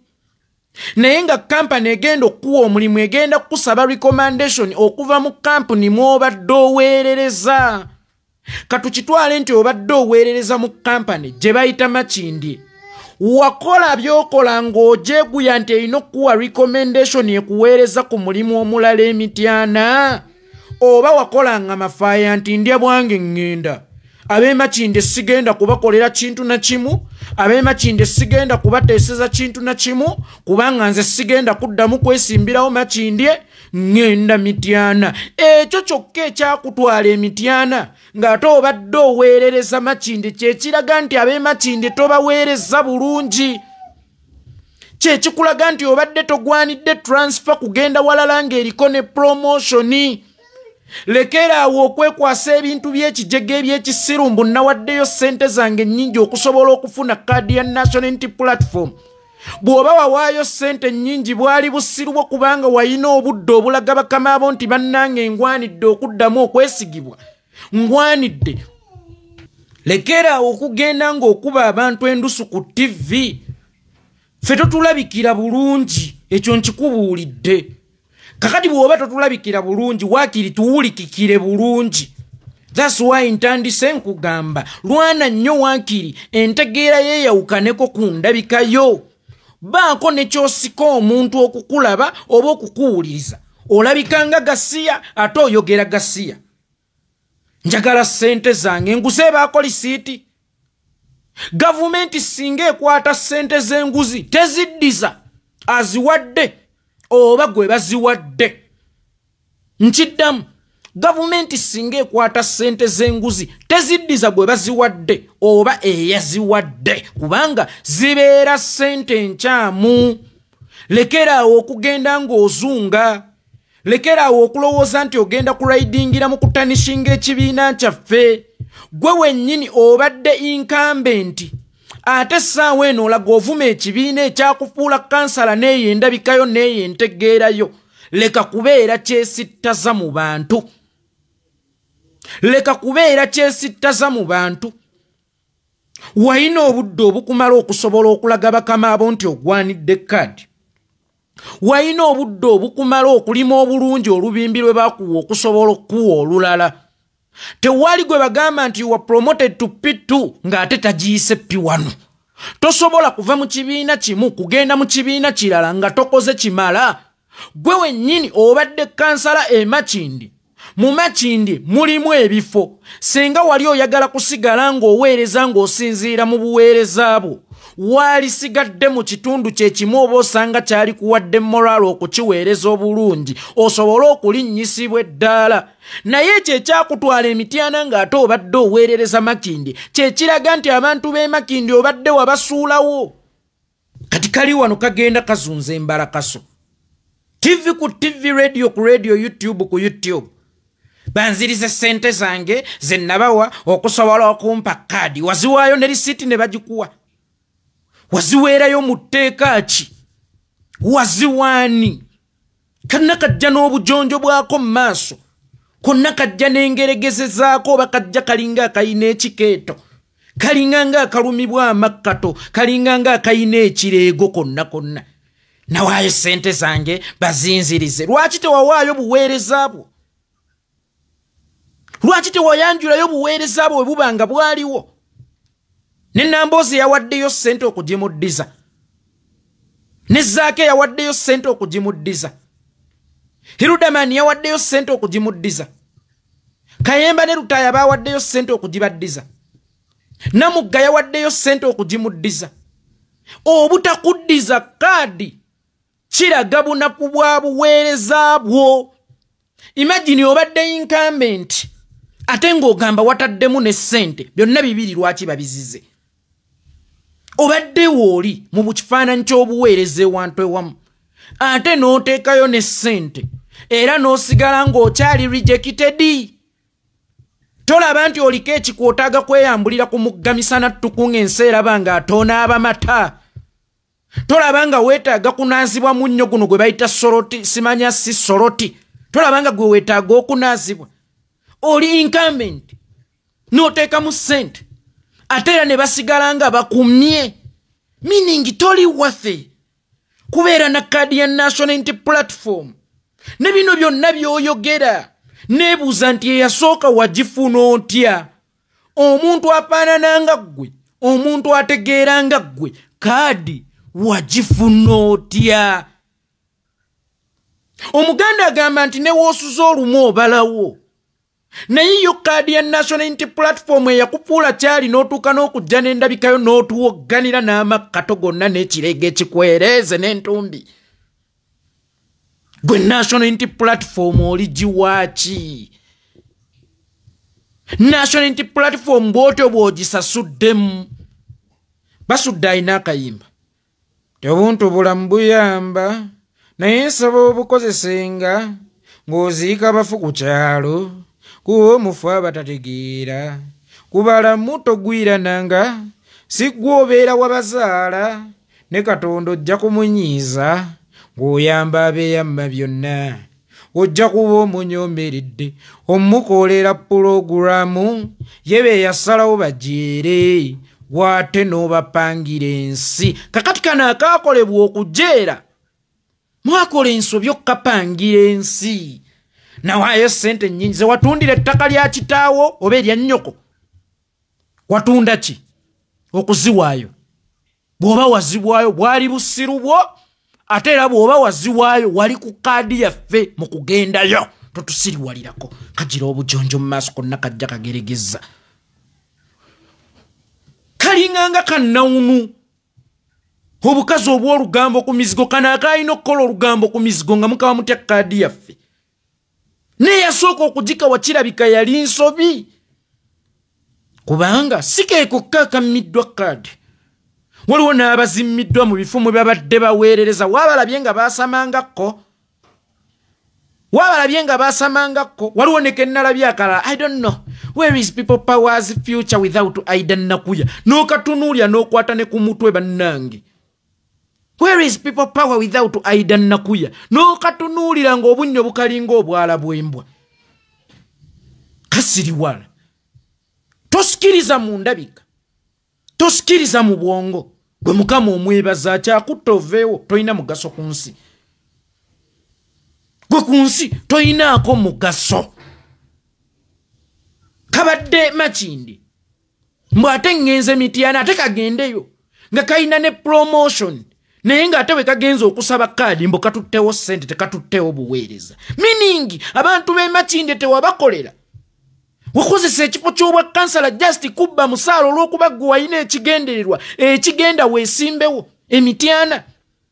naye nga kampani egenda okukuwa omulimu egenda kukusaba recommendation okuva mu kampuni mw'obadde oweerereza. Katukitwale nti obadde oweerereza mu kampani gye bayita Makindye, wakola by'okola ng'ojeeguya nti erina okukuwa recommendation ekuweereza ku mulimu omulala emityana, oba wakolanga mafaaya nti ndya bwange ŋŋenda, ab'e Makindye sigenda kubakolera kintu na kimu, ab'e Makindye sigenda kubateeseza kintu na kimu, kubanga nze sigenda kuddamu kwesimbirawo Makindye, ŋŋenda Mityana. Ekyo kyokka ekyakutwala emityana ng'ate obadde oweerereza Makindye kyekiraga nti ab'e Makindye tobaweereza bulungi, kyekikulaga nti obadde togwanidde transfer kugenda walala ng'eriko ne promotion. Lekera awo okwekwasa ebintu by'ekijega eby'ekisiru mbu nawaddeyo ssente zange nnyingi okusobola okufuna kaadi ya National Unity Platform. Bw'oba wawaayo ssente nnyingi bwali busiru bwo, kubanga wayina obudde obulaga bakama abo nti bannange ngwanidde okuddamu okwesigibwa, ngwanidde. Lekera awo okugenda ng'okuba abantu endusu ku TV. Ffe totulabikira bulungi, ekyo nkikubuulidde. Kakati bw'oba totulabikira bulungi, waakiri tuwulikikire bulungi. That's why ntandise nkugamba lwana nnyo waakiri entegeera yeeyawukaneko ku ndabikayo. Baako ne ky'osika omuntu okukulaba oba okukuwuliriza. Olabika nga gasiya ate oyogera gasiya. Njagala ssente zange enguzi ebaako lisiiti. Gavumenti singa ekwata ssente z'enguzi teziddiza aziwadde oba gwe baziwadde. Nkiddamu, gavumenti singa ekwata ssente z'enguzi teziddiza gwe baziwadde oba eyaziwadde, kubanga zibeera ssente nkyamu. Lekera awo okugenda ng'ozunga, lekera awo okulowooza nti ogenda kulaidingira mu kutanishinga ekibiina kyaffe. Gwe wennyini obadde incumbent, ate essaawa eno olaga ovuma ekibiina ekyakufuula kansala n'eyo endabikayo n'eyo entegeerayo. Leka kubeera kyesittaza mu bantu, leka kubeera kyesittaza mu bantu. Wayina obudde obukumala okusobola okulaga bakama abo nti ogwanidde kaadi. Wayina obudde obukumala okulima obulungi olubimbi lwe bakuwa okusobola okukuwa olulala. Tewali gwe bagamba nti you were promoted to P2 ng'ate tagiyise P1. Tosobola kuva mu kibiina kimu kugenda mu kibiina kirala nga tokoze kimala. Gwe wennyini obadde kansala e Makindye. Mu Makindye mulimu ebifo. Singa wali oyagala kusigala ng'oweereza ng'osinziira mu buweereza bwo, waalisigadde mu kitundu kye kimu oba osanga kyali kuwadde morale okukiweereza obulungi osobole okulinnyisibwa eddaala. Naye ekyo ekyakutwala emityana ng'ate obadde oweerereza Makindye kyekiraga nti abantu b'e Makindye obadde wabasuulawo. Kati kali wano kagenda kazunza embalakaso. TV ku TV, radio ku radio, YouTube ku YouTube. Banzirize ssente zange ze nabawa okusobola okumpa kaadi. Waziwaayo ne risiiti ne bagikuwa. Waziweerayo mu tteeka ki? Waziwaani? Kanna kajja n'obujonjo bwako mu maaso, konna kajja n'engeregeze zaako, oba kajja kalinga akayina ekikeeto, kalinga ng'akalumibwa amakkato, kalinga ng'akayina ekireego konna konna. Nawaayo ssente zange bazinzirize. Lwaki tewawaayo buweereza bwo? Lwaki tewayanjulayo buweereza bwo bwe buba nga bwaliwo? Ne Namboozi yawaddeyo ssente okugimuddiza, ne Zaake yawaddeyo ssente okugimuddiza, Hiludamani yawaddeyo ssente okugimuddiza, Kayemba ne Lutaaya bawaddeyo ssente okugibaddiza, Namugga yawaddeyo ssente okugimuddiza. Obutakuddiza kaadi kiraga bunafu bwa buweereza bwo. Imagine obadde incumbent ate ng'ogamba wataddemu ne ssente, byonna bibiri lwaki babizize? Obadde wooli mu kifaananyi ky'obuweereza ewantu ewamu, ate n'oteekayo ne ssente era n'osigala ng'okyali rejected. Tolaba nti oliko ekikwotaga kweyambulira ku mugga misana ttuku ng'ensi eraba ng'atoonaaba mata. Tolaba nga weetaaga kunaazibwa munnyo guno gwe bayita soroti, simanya si soroti. Tolaba nga gwe weetaaga okunaazibwa. Oli incumbent n'oteekamu ssente ate era ne basigala nga bakumye, meaning toli waffe kubeera na kaadi ya National Unity Platform. Ne bino byonna by'oyogera neebuuza nti eyasooka wagifuna otya? Omuntu afaanana nga ggwe, omuntu ategeera nga ggwe, kaadi wagifuna otya? Omuganda agamba nti ne woosuza olumu obalawo. Naye yo kaadi ya National Unity Platform eyakufuula kyali n'otuuka n'okujja n'endabikayo n'otuwogganira n'amakkato gonna n'ekirego ekikwereeze n'entumbi. Gwe National Unity Platform oli giwaaki? National Unity Platform bw'otyo bw'ogisasuddemu. Basudde alina akayimba. Obuntu bulamu buyamba, naye nsaba obukozesenga ng'oziika bafu ku kyalo, kuba omufu abatategeera, kubalamu togwirananga, si ggwe obeera wabazaala, ne Katonda ojja kumunyiiza ng'oyamba abeeyamma byonna. Ojja kuba omunyoomeredde, omukolera pulogulaamu ye be yasalawo bajeere, gw'ate n'obapangira ensi. Kakati kano akaakolebwa okujeera, mwakola ensobi okukapangira ensi. Nawaayo ssente nnyingi ze watundira ettaka lya kitaawo oba erya nnyoko. Watunda ki? Okuziwaayo. Bw'oba wazibwayo bwali busiru bwo, ate era bw'oba waziwaayo wali ku kaadi yaffe mu kugendayo. Totusiriwalirako. Kagira obujonjo mu maaso konna kajja kageregeza. Kalinganga kannawunu. Obukazi obw'olugambo ku mizigo, kano akalina okukola olugambo ku mizigo nga mukawa mutya kaadi yaffe. Naye yasooka okugikawa kirabika yali nsobi. Kubanga si ke kokka akammiddwa kaadi. Waliwo n'abazimmiddwa mu bifo mwe babadde baweerereza. Waabalabye nga baasamangako. Waabalabye nga baasamangako. Waliwo ne ke nnalabye akalala. I don't know. Where is people power's future without Aidan Nakuya? N'okatunuulya n'okwata ne ku mutwe bannange. Where is people power without Aidan Nakuya? N'okatunuulira ng'obunnyo bukalinga obwala bw'embwa. Kasiriwala. Tosikiriza mu ndabika. Tosikiriza mu bwongo. Gwe Mukama omwebaza akyakutta oveewo, tolina mugaso ku nsi. Gwe ku nsi tolinaako mugaso. Kabadde Makindye. Mbw ate ŋŋenze Mityana, ate kagendeyo. Nga kalina ne promotion. Naye ng'ate bwe kagenze okusaba kaadi mbu katuttewo ssente, tekatuttewo buweereza. Meaning abantu b'e Makindye tewabakolera. Wakozesa ekifo ky'obwa kansala just kubba musaala olw'okuba ggwe walina ekigendererwa ekigenda weesimbewo emityana.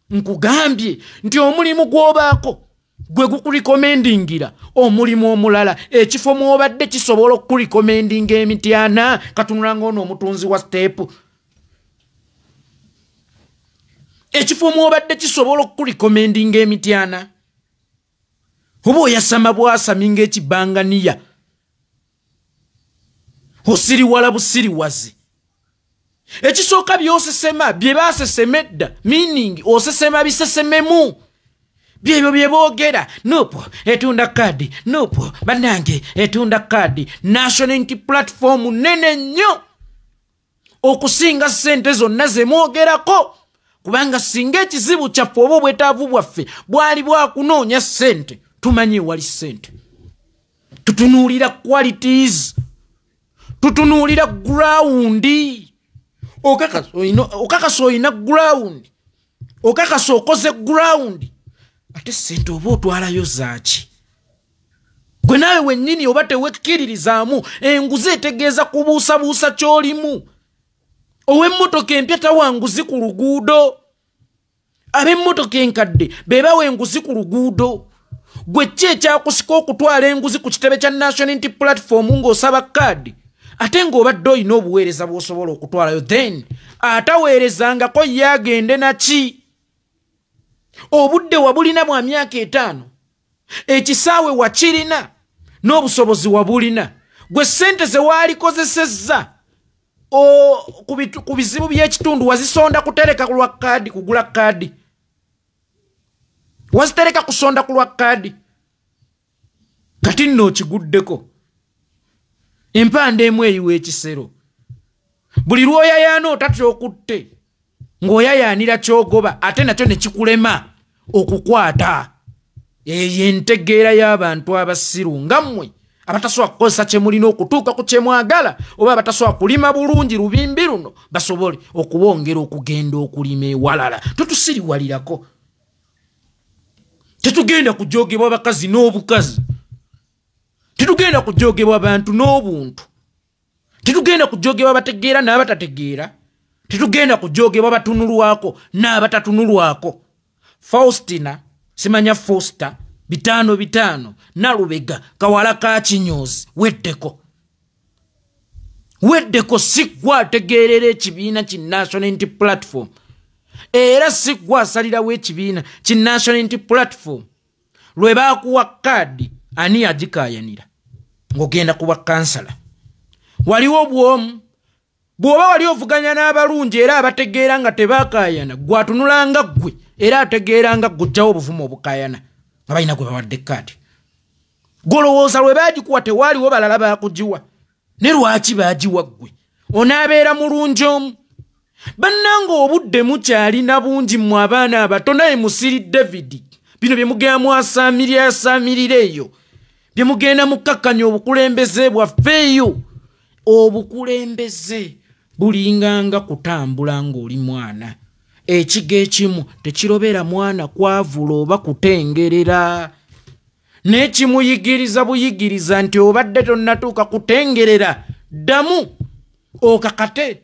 Nkugambye nti omulimu gw'obaako gwe gukulikomendingira omulimu omulala. Ekifo mw'obadde kisobola okukulikomendinga emityana. Katunula ng'ono omutunzi wa siteepu. Ekifo mw'obadde kisobola okukulikomendinga emityana. Oba oyasama bwasami ng'ekibanganiya. Osiriwala busiriwazi. Ekisooka by'osesema bye baasesema edda, meaning osesema bisesememu. Byebyo bye boogera. NUP etunda kaadi, NUP bannange etunda kaadi. National Unity Platform nene nnyo okusinga ssente zonna ze mwogerako. Kubanga singa ekizibu kyaffe oba obwetaavu bwaffe bwali bwakunoonya ssente, tumanyi wali ssente. Tutunuulira qualities, tutunuulira ground. Okakasa olina ground, okakasa okoze ground, ate ssente oba otwalayo zaaki? Gwe naawe wennyini oba tewekkiririzaamu. Enguzi etegeeza kubuusabuusa ky'olimu. Ow'emmotoka empya tawa nguzi ku luguudo. Ab'emmotoka enkadde be bawa enguzi ku luguudo. Gwe ki ekyakusika okutwala enguzi ku kitebe kya National Unity Platform ng'osaba kaadi, ate ng'obadde olina obuweereza bw'osobola okutwalayo? Then ataweerezangako ye agende naki? Obudde wabulina bwa myaka 5, ekisaawe wakirina n'obusobozi wabulina. Gwe ssente ze waalikozesezza ku bizibu by'ekitundu wazisonda kutereka ku lwa kaadi, kugula kaadi. Wazitereka kusonda ku lwa kaadi. Kati nno okiguddeko. Empanda emu eyiwa ekisero. Buli lw'oyayaana otatya okutte, ng'oyayaanira ky'ogoba ate nakyo ne kikulema okukwata. Eyo entegeera y'abantu abasiru nga mmwe Abatasobola kukozesa kye mulina okutuuka ku kye mwagala, oba abatasobola kulima bulungi lubimbi luno basobole okubongera okugenda okulima ewalala. Totusiriwalirako. Tetugenda kujogebwa bakazi n'obukazi. Tetugenda kujogebwa bantu n'obuntu. Tetugenda kujogebwa bategeera n'abatategeera. Tetugenda kujogebwa batunulwako n'abatatunulwako. Faustina, simanya Foster, 5-5, Nalubega, kawala ka kinyozi, weddeko. Weddeko si ggwe ategeerera ekibiina ki National Unity Platform. Era si ggwe asalirawo ekibiina ki National Unity Platform. Lwe baakuwa kaadi, ani agikaayanira ng'ogenda kuba kansala? Waliwo bw'omu, bw'oba wali ovuganya n'abalungi era abategeera nga tebaakaayana, ggwe atunulanga ggwe era ategeera nga ggujjawo obuvumu obukaayana nga balina gwe bawadde kaadi. Golowooza lwe baagikuwa tewaaliwo balala baakugiwa, ne lwaki baagiwa ggwe? Onaabeera mulungi omu. Bannange obudde mukyalina bungi mmwe abaana abato, naye Musiri David, bino bye mugenda mwasaamirira eyo, bye mugenda mukkakkanya obukulembeze bwaffe eyo. Obukulembeze bulinganga kutambula ng'oli mwana. Ekigo ekimu tekirobera mwana kwavula oba kutengerera. N'ekimuyigiriza buyigiriza nti obadde tonnatuuka kutengerera, ddamu okakate.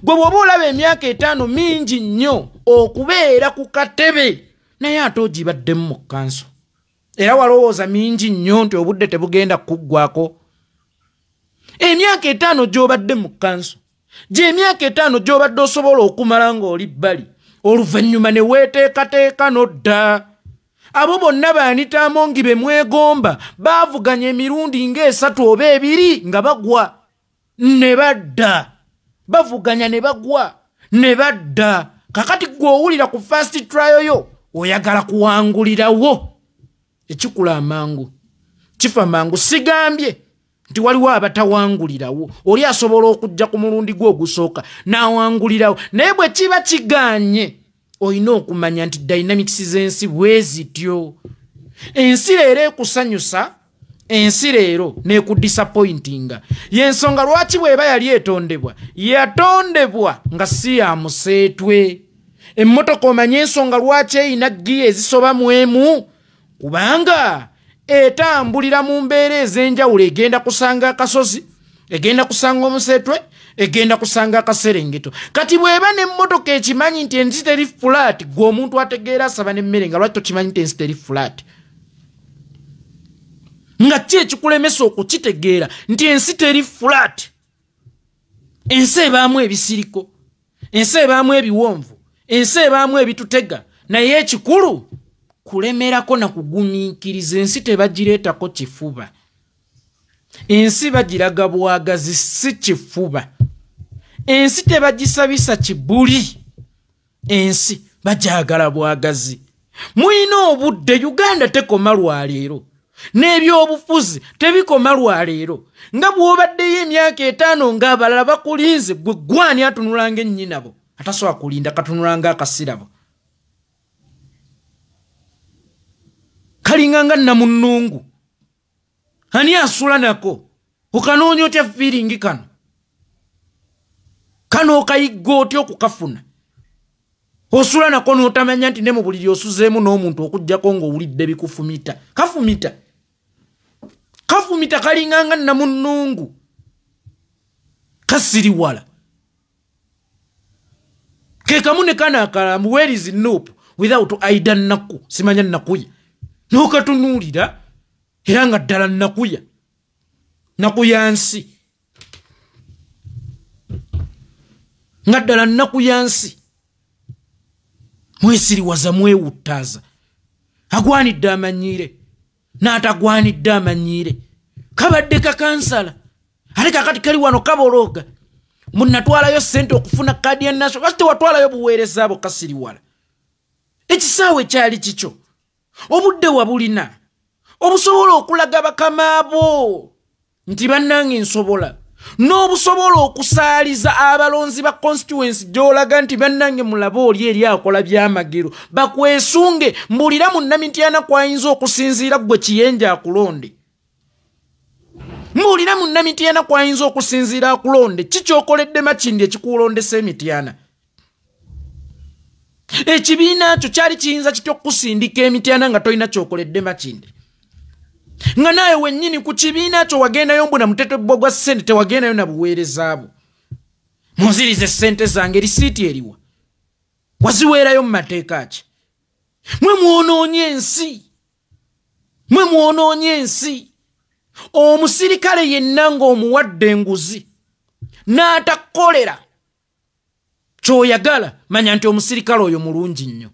Gwe bw'oba olaba emyaka 5 mingi nnyo okubeera ku katebe, naye ate ogibaddemu mu kkanso. Era walowooza mingi nnyo nti obudde tebugenda kuggwako. Emyaka 5 gy'obadde mu kkanso, gy'emyaka 5 gy'obadde osobola okumala ng'oli bbali, oluvannyuma ne weeteekateeka n'odda. Abo bonna ba Anita Amongi be mwegomba baavuganya emirundi ng'esatu oba ebiri nga bagwa ne badda, bavuganya ne bagwa ne badda. Kakati ggwe owulira ku first trial yo oyagala kuwangulirawo. Ekikula amangu kifa mangu. Sigambye nti waliwo abatawangulirawo, oli asobola okujja ku mulundi gwe ogusooka n'awangulirawo, naye bwe kiba kigaanye olina okumanya nti dynamics z'ensi bwe zityo. Ensi leero ekusanyusa, ensi leero n'ekudisappointinga. Y'ensonga lwaki bw'eba yali etondebwa, yatondebwa nga si ya museetwe. Emmotoka omanye ensonga lwaki eyina ggiya ezisoba mu emu, kubanga etambulira mu mbeera ez'enjawulo. Egenda kusanga akasozi, egenda kusanga omuseetwe, egenda kusanga akaserengeto. Kati bw'eba n'emmotoka ekimanyi nti ensi teri flat, ggwe omuntu ategeera asaba n'emmere nga lwaki tokimanyi nti ensi teri flat? Nga ki ekikulemesa okukitegeera nti ensi teri flat? Ensi ebaamu ebisiriko, ensi ebaamu ebiwonvu, ensi ebaamu ebitutega, naye ekikulu kulemerako na kugumiikiriza. Ensi tebagireetako kifuba, ensi bagiraga bwagazi, si kifuba. Ensi tebagisabisa kibuli, ensi bagyagala bwagazi. Muyina obudde. Uganda tekoma lwaleero, n'ebyobufuzi tebikoma lwaleero. Nga bw'obaddeyo emyaka 5 ng'abalala bakulinze, gwe gwani atunulanga ennyinabo atasobola kulinda, katunulanga akasirabo kalinga nga namunnungu. Ani asula nako? Okanoonya otya fiiringi kano? Kano okayigga otya okukafuna? Osula nako n'otamanya nti ne mu buliri osuzeemu n'omuntu, okuggyako ng'owulidde bikufumita. Kafumita, kafumita, kalinga nga namunnungu, kasiriwala. Ke kamu ne kano akalamu. Where is NUP without Aida Naku? Simanya Nakuya, n'okatunuulira era nga ddala Nakuya, naku ya nsi, nga ddala nnaku ya nsi. Mwesiriwaza, mwewuttaaza. Agwanidde amanyiire n'atagwanidde amanyiire. Kabadde kakansala, ate kakati kali wano kabolooga, munatwalayo ssente okufuna kaadi ya national. Lwaki tewatwalayo buweereza abo? Kasiriwala. Ekisaawe kyali kikyo, obudde wabulina obusobola okulaga bakama bo nti bannange nsobola, n'obusobola okusaaliza abalonzi ba constituency gy'olaga nti bannange mulabe oli eri akola byamagero, bakwesunge. Mbulira, munnamityana kwayinza okusinziira gwe kiyenje akulonde. Mbuulira munnamityana kwayinza okusinziira akulonde. Ki ky'okoledde Makindye ekikulondesa emityana? Ekibiina kyo kyali kiyinza kitya okukusindika emityana nga tolina ky'okoledde Makindye? Nga naawe wennyini ku kibiina kyo wagendayo mbu na muteto gwa ssente, tewagendayo na buweereza bwo. Munzirize ssente zange, risiiti eriwa? Waziweerayo mu mateeka ki? Mwe mwonoonye ensi. Mwe mwonoonye ensi. Omusirikale yenna ng'omuwadde enguzi n'atakukolera ky'oyagala, manya nti omusirikale oyo mulungi nnyo.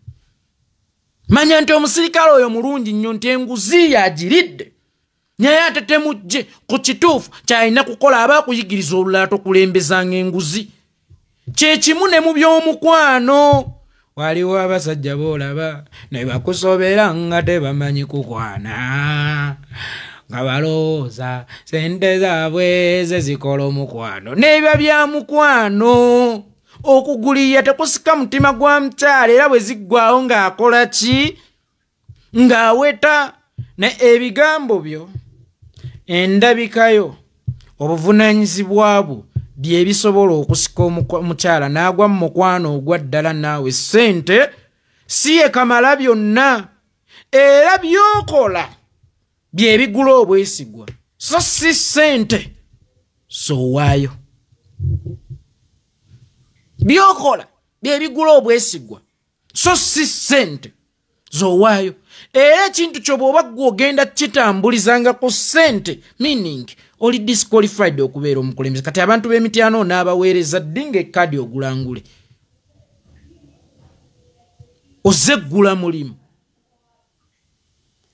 Manya nti omusirikale oyo mulungi nnyo, nti enguzi yagiridde. Naye ate temujje ku kituufu ky'alina kukola, aba akuyigiriza olulala tokulembezanga enguzi. Kye kimu ne mu by'omukwano. Waliwo abasajja b'olaba ne bakusobera nga tebamanyi kukwana, nga balowooza sente zaabwe ze zikola omukwano. N'ebyo bya mukwano okuguliya tekusika mutima gwa mukyala, era bwe ziggwawo ng'akola ki? Ng'aweta. Ne ebigambo byo, endabikayo, obuvunaanyizibwa bwo bye bisobola okusika omukyala n'agwa mu mukwano ogwa ddala naawe. Ssente si ye kamala byonna, era by'okola bye bigula obwesigwa, so si ssente z'owaayo. By'okola bye bigula obwesigwa, so si ssente z'owaayo. Era ekintu kyo bw'oba ggwe ogenda kitambulizanga ku ssente, meaning oli disqualified okubeera omukulembeze. Kati abantu b'emityano onaabaweereza ddi ng'ekkaadi ogulangule? Ozze ggula mulimu.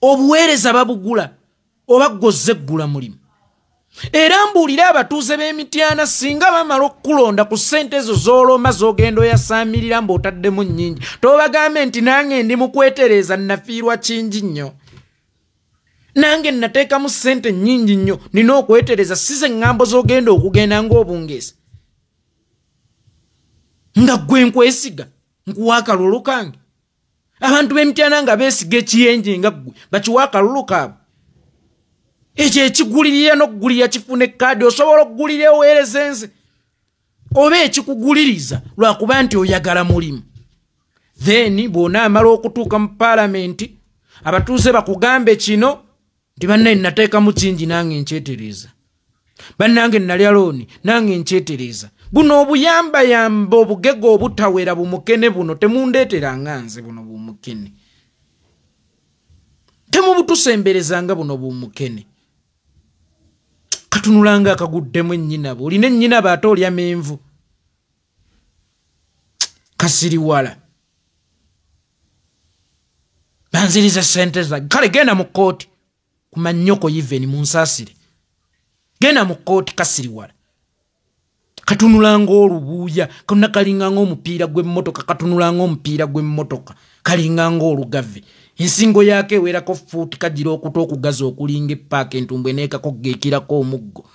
Obuweereza babugula oba ggwe ozze ggula mulimu? Era mbuulire abatuuze b'emityana, singa bamala okukulonda ku ssente ezo z'oloma z'ogenda oyasaamirira mb'otaddemu nnyingi, tobagambe nti nange ndi mu kwetereeza nnafiirwa kingi nnyo, nange nnateekamu ssente nnyingi nnyo, nina okwetereza. Si ze ŋŋambo z'ogenda okugenda ng'obungeesa nga ggwe nkwesiga nkuwa akalulu kange. Abantu b'emityana nga beesiga ekiyenje nga ggwe bakiwa akalulu kaabwe. Ekyo ekigulirira n'okugulirira kifuna ekkaadi, osobola okugulira oweereza enze oba ekikuguliriza lwakuba nti oyagala mulimu. Then bw'onaamala okutuuka mu paalamenti, abatuuze bakugambe kino nti bannaye nnateekamu kingi nange nkyetereeza, bannange nalya looni nange nkyetereeza. Buno obuyambayamba obugego obutawera bumukene buno temundeeteranga nze, buno bumukene temubutusemberezanga, buno bumukene. Katunulanga akaguddemu ennyinabo, olina ennyinabo ate olya menvu. Kasiriwala banziriza ssente zange. Kale genda mu kkooti ku mannyoko even munsaasire, genda mu kkooti. Kasiriwala katunulanga olubuuya konna kalinga ng'omupiira gw'emmotoka, katunula ng'omupiira gw'emmotoka, kalinga ng'olugave. Ensingo yaako ewerako fuuti, kagira okuta okugaza okulinga eppaaka entumbwe n'ekakogga ekirako omuggo,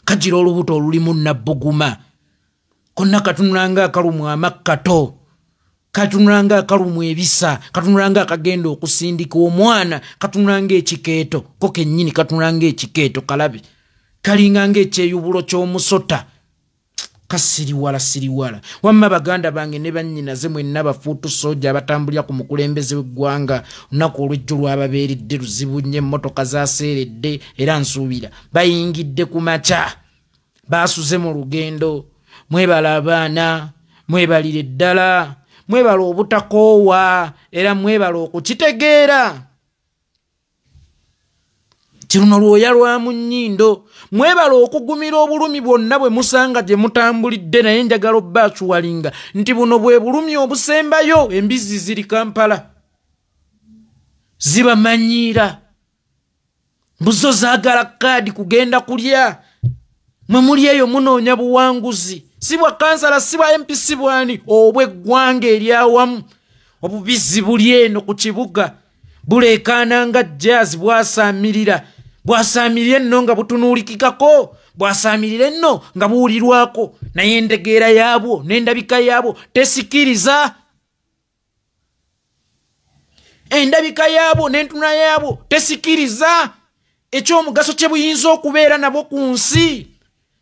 kagira olubuto olulimu nabbuguma. Konna katunula ng'akalumwa amakkato, katunula ng'akalumwa ebisa, katunula ng'akagenda okusindika omwana, katunula ng'ekikeeto ko kennyini, katunula ng'ekikeeto kalabe, kalinga ng'ekyeyubulo ky'omusota. Kasiriwala siriwala. Wamma baganda bange ne bannyinaze mwenna bafuutu sooja abatambulira ku mukulembeze w'eggwanga, olunaku olw'ejjo lwababeeredde luzibu nnyo, emmotoka zaaseeredde, era nsuubira bayingidde ku makya, baasuze mu lugendo. Mwebala abaana, mwebalire ddala, mwebala obutakoowa, era mwebala okukitegeera nti luno lwoya lwa mu nnyindo. Mwebala okugumira obulumi bwonna bwe musanga gye mutambulidde, naye njagala obbaasuwalinga nti buno bwe bulumi obusembayo. Embizzi ziri Kampala zibamanyiira, mbuzo zaagala kaadi kugenda kulya. Mwe muli eyo munoonya buwanguzi, si bwa kansala, si bwa MP, si bwani, obw'eggwanga eryawamu. Obubizi buli eno ku kibuga buleekaana nga jazz, bwasaamirira bwasaamirira enno nga butunuulikikako, bwasaamirira enno nga buwulirwako, naye entegeera yaabwo n'endabika yaabwo tesikiriza. Endabika yaabwo n'entunula yaabwo tesikiriza. Ekyomugaso kye buyinza okubeera nabwo ku nsi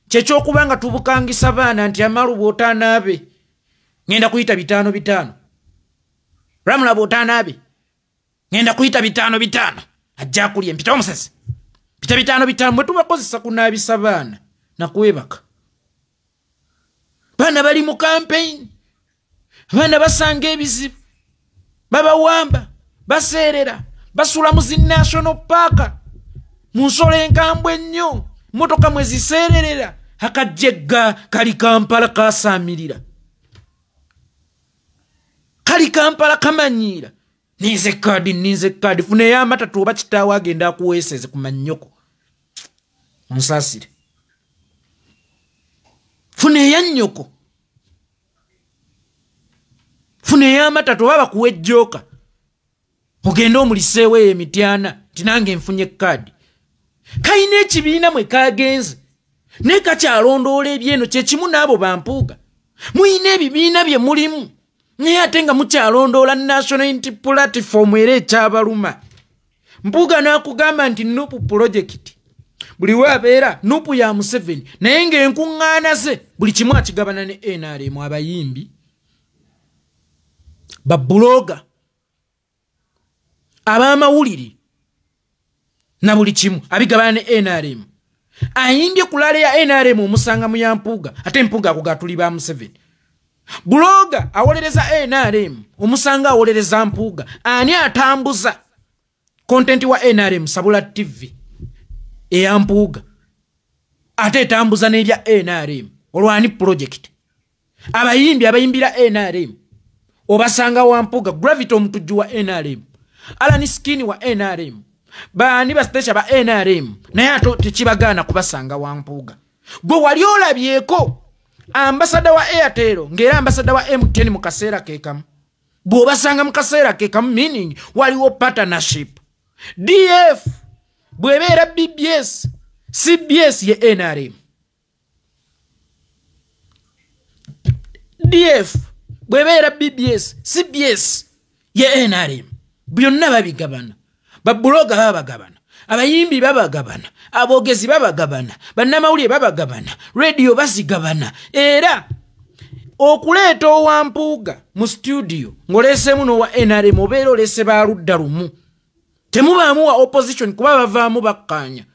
kyekyokuba nga tubukangisa baana nti amalu bw'otanaabe ngenda kuyita 5 5, Ramula bw'otanaabe ngenda kuyita 5 5, ajja kulya mpita omusasi mpita 5 5. Mwe tubakozesa kunaabisa baana nakwebaka. Baana bali mu campaign, abaana basanga ebizibu, babawamba, baseerera, basula mu zi national park, mu nsolo enkambwe ennyo, mmotoka mwe ziseererera, akajjegga kali Kampala kasaamirira, kali Kampala kamanyiira. Ninze kaadi, ninze kaadi, funa ey'amatatu oba kitaawo agenda akuweeseze ku mannyoko. Onsaasire. Funa eyannyoko, funa ey'amatatu oba bakuwa ejjooka, ogende omuliseewo eyo emityana nti nange nfunye kaadi. Kayina ekibiina mwe kagenze naye kakyalondoola ebyeno kyekimu n'abo bampuuga. Muyina ebibiina bye mulimu naye ate nga mukyalondoola National Unity Platform era ekyabaluma. Mpuuga n'akugamba nti NUP project buli waabeera NUP ya Museveni, naye ng'enkuŋŋaana ze buli kimu akigabana ne NRM. Abayimbi, babuloga, ab'amawulire na buli kimu abigabana ne NRM. Ayimbye ku laale ya NRM omusanga mu ya Mpuuga, ate Mpuuga ako gatuli ba Museveni. Buloga awolereza NRM omusanga awolereza Mpuuga. Ani atambuza content wa NRM? Sabula TV eya Mpuuga, ate etambuza n'ebya NRM. Olwani project. Abayimbi abayimbira NRM obasanga wa Mpuuga. Gravity omutujju wa NRM, Alan Skin wa NRM, baani basitesha ba NRM, naye ate tekibagaana kubasanga wa Mpuuga. Gwe wali olabyeko ambasada wa Airtel ng'era ambasada wa MTN mu kaseera kekamu? Bw'obasanga mu kaseera kekamu, meaning waliwo partnership. DF bw'ebeera BBS, CBS ye NRM. DF bw'ebeera BBS, CBS ye NRM. Byonna babigabana. Babuloga babagabana, abayimbi babagabana, aboogezi babagabana, bannamawulire babagabana, radio bazigabana. Era okuleeta owa Mpuuga mu studio ng'oleeseemu n'owa NRM obeera oleese baludda lumu. Temubaamu wa opposition kuba bavaamu bakkaanya.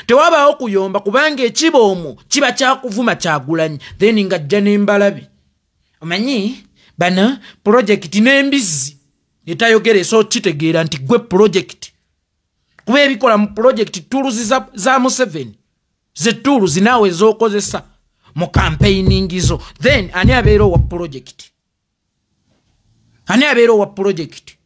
Tewabaawo kuyomba kubanga ekiba omwo kiba kyakuvuma Kyagulanyi. Then ng'ajja n'embalabi, omanyi bano project n'embizzi etayogera eso kitegeera nti gwe project. Kuba ebikola mu project tools za Museveni, ze tools naawe z'okozesa mu campaigning zo. Then ani abeera owa project? Ani abeera owa project?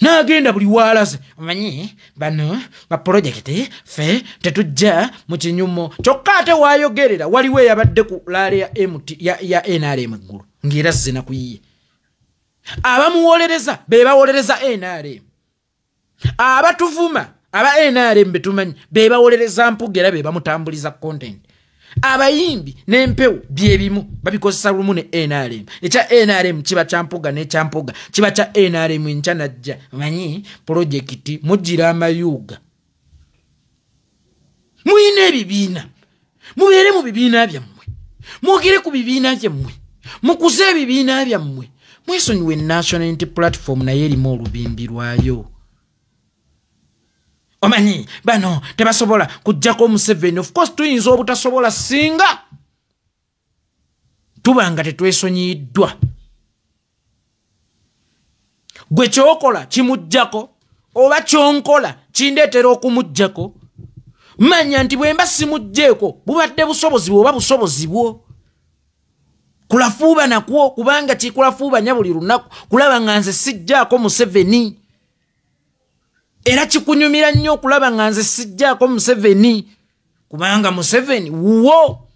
N'agenda buli waalaze, omanyi bano ba project ffe tetujja mu kinyumo. Kyokka ate waayogerera waliwo eyabadde ku laale ya MT ya NRM eggulu ng'era zze kuyiye. Abamuwolereza be bawolereza NRM, abatuvuma aba NRM betumanyi be bawolereza Mpuuga era be bamutambuliza content. Abayimbi n'empewo byebimu babikozesa lumu ne NRM. Ekya NRM kiba kya Mpuuga n'ekya Mpuuga kiba kya NRM. Enkya najja manyi project mugira amayuga. Muyina ebibiina, mubeere mu bibiina byammwe, mwogere ku bibiina byammwe, mukuze ebibiina byammwe. Mwesonyiwe National Unity Platform naye erimu olubimbi lwayo. Omanyi bano tebasobola kujjako Museveni. Of course tuyinza obutasobola singa tuba nga tetwesonyiyiddwa. Gwe kyokola kimuggyako oba kyonkola kindeetera okumuggyako. Manya nti bwe mba simuggyeeko bubadde busobozi bwe oba busobozi bwo. Kulafuuba nakwo kubanga kikulafuubanya buli lunaku kulaba nga nze sijjaako Museveni. Era kikunyumira nnyo okulaba nga nze sijjaako Museveni kubanga Museveni wuwo.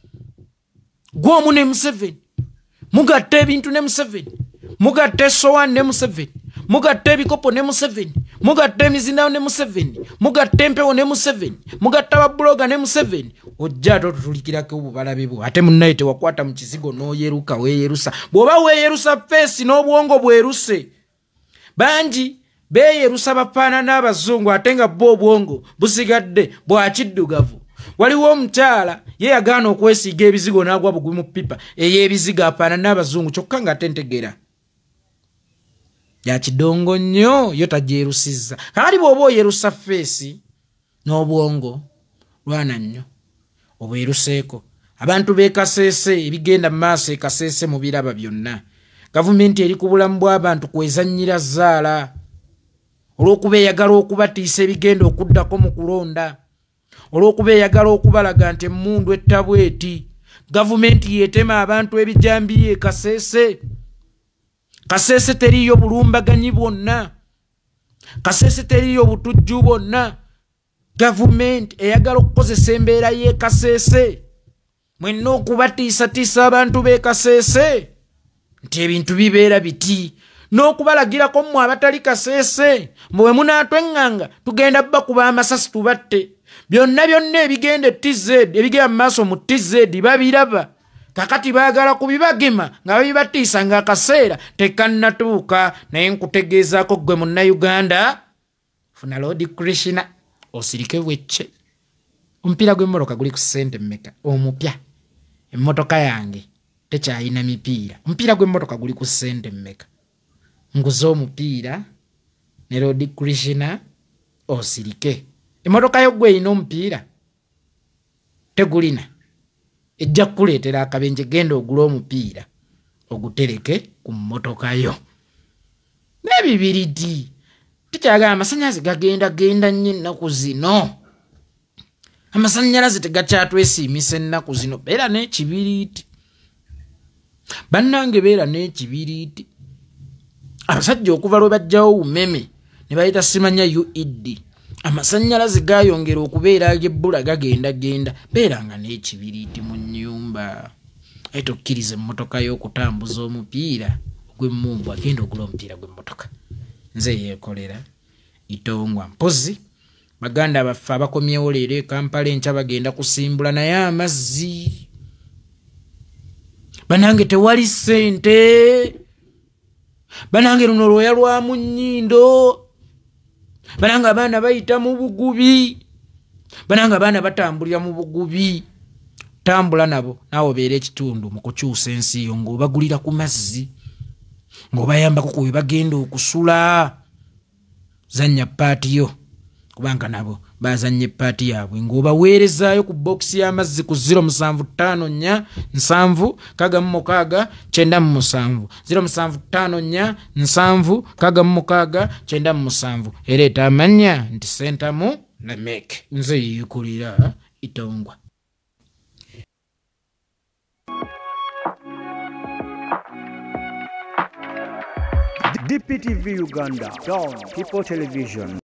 Gwomu ne Museveni, mugatta ebintu ne Museveni, mugatta essowaani ne Museveni, mugatta ebikopo ne Museveni, mugatta emizindawo ne Museveni, mugatta empewo ne Museveni, mugatta babuloga ne Museveni. Ojja ate otutulikirako obubalabe bwo. Ate munnaye tewakwata mu kizigo n'oyeruka weeyerusa. Bw'oba weeyerusa feesi n'obwongo bweruse. Bangi Beeyerusa bafaanana abazungu ate nga bo obwongo busigadde bwa kiddugavu. Waliwo omukyala ye yagaana okwesiiga ebizigo n'agwa bugwi mu ppipa ey'ebizigo afaanana abazungu kyokka nga tentegera. Ya kidongo nnyo yo tagyerusizza. Kakati bw'oba oyerusa feesi n'obwongo lwana nnyo obweruseeko. Abantu b'e Kasese ebigenda mu maaso e Kasese mu biraba byonna. Gavumenti eri ku bulamu bw'abantu kwezannyira zzaala olw'okuba eyagala okubatiisa ebigenda okuddako mu kulonda, olw'okuba eyagala okubalaga nti emmundu etta bw'eti. Gavumenti yeetema abantu ebijambiya e Kasese. Kasese teriiyo bulumbaganyi bwonna, Kasese teriiyo butujju bwonna. Gavumenti eyagala okukozesa embeera y'e Kasese mwenna okubatiisatiisa abantu b'e Kasese nti ebintu bibeera biti, n'okubalagirako mmwe abatali Kasese bwe munaatweŋŋanga tugenda bakuba amasasi tubatte. Byonna byonna ebigenda e TZ, ebigenda mu maaso mu TZ babiraba. Kakati baagala kubibagema nga babibatiisa ng'akaseera tekannatuuka. Naye nkutegeezaako ggwe Munnayuganda, funa Lord Krishna osirike bwecce. Omupiira gw'emmotoka guli ku ssente mmeka? Omupya emmotoka yange tekyalina mipiira. Omupiira gw'emmotoka guli ku ssente mmeka? Nguze omupiira ne Lord Krishna osirike. Emmotoka yo gwe erina omupiira tegulina, ejja kukuleetera akabenje. Genda ogule omupiira ogutereke ku mmotoka yo. N'ebibiriti tukyagala, amasannyalaze gagenda genda nnyo ennaku zino. Amasannyalaze tegakyatwesiimisa ennaku zino. Beera n'ekibiriiti bannange, beera n'ekibiriiti. Abasajja okuva lwe bajjawo umeme ne bayita simanya UED, amasannyalaze gayongera okubeera ag'ebbula, gagenda genda. Beeranga n'ekibiriiti mu nnyumba. Aye tokkiriza emmotoka y'okutambuza omupiira ogw'emmumbwa. Genda ogula omupiira gw'emmotoka. Nze yeekolera Itongwa. Mpozi baganda baffe abakomyewo leero e Kampala enkya bagenda kusimbula, naye amazzi banange tewali ssente. Banange luno lwoya lwa mu nnyindo. Banange abaana bayita mu bugubi, banange abaana batambulira mu bugubi. Tambula nabo naawe obeera ekitundu mu kukyusa ensi yo ng'obagulira ku mazzi, ng'obayambako ku bwe bagenda okusula. Zannya paati yo kubanga nabo bazannya epaati yaabwe, ng'obaweerezaayo ku bokisi y'amazzi ku 0754 7 66 97 0754 7 66 97. Ereeta amannya nti Sentamu Lamek. Nze yeekolera Itongwa. DPTV Uganda, Dawn People Television.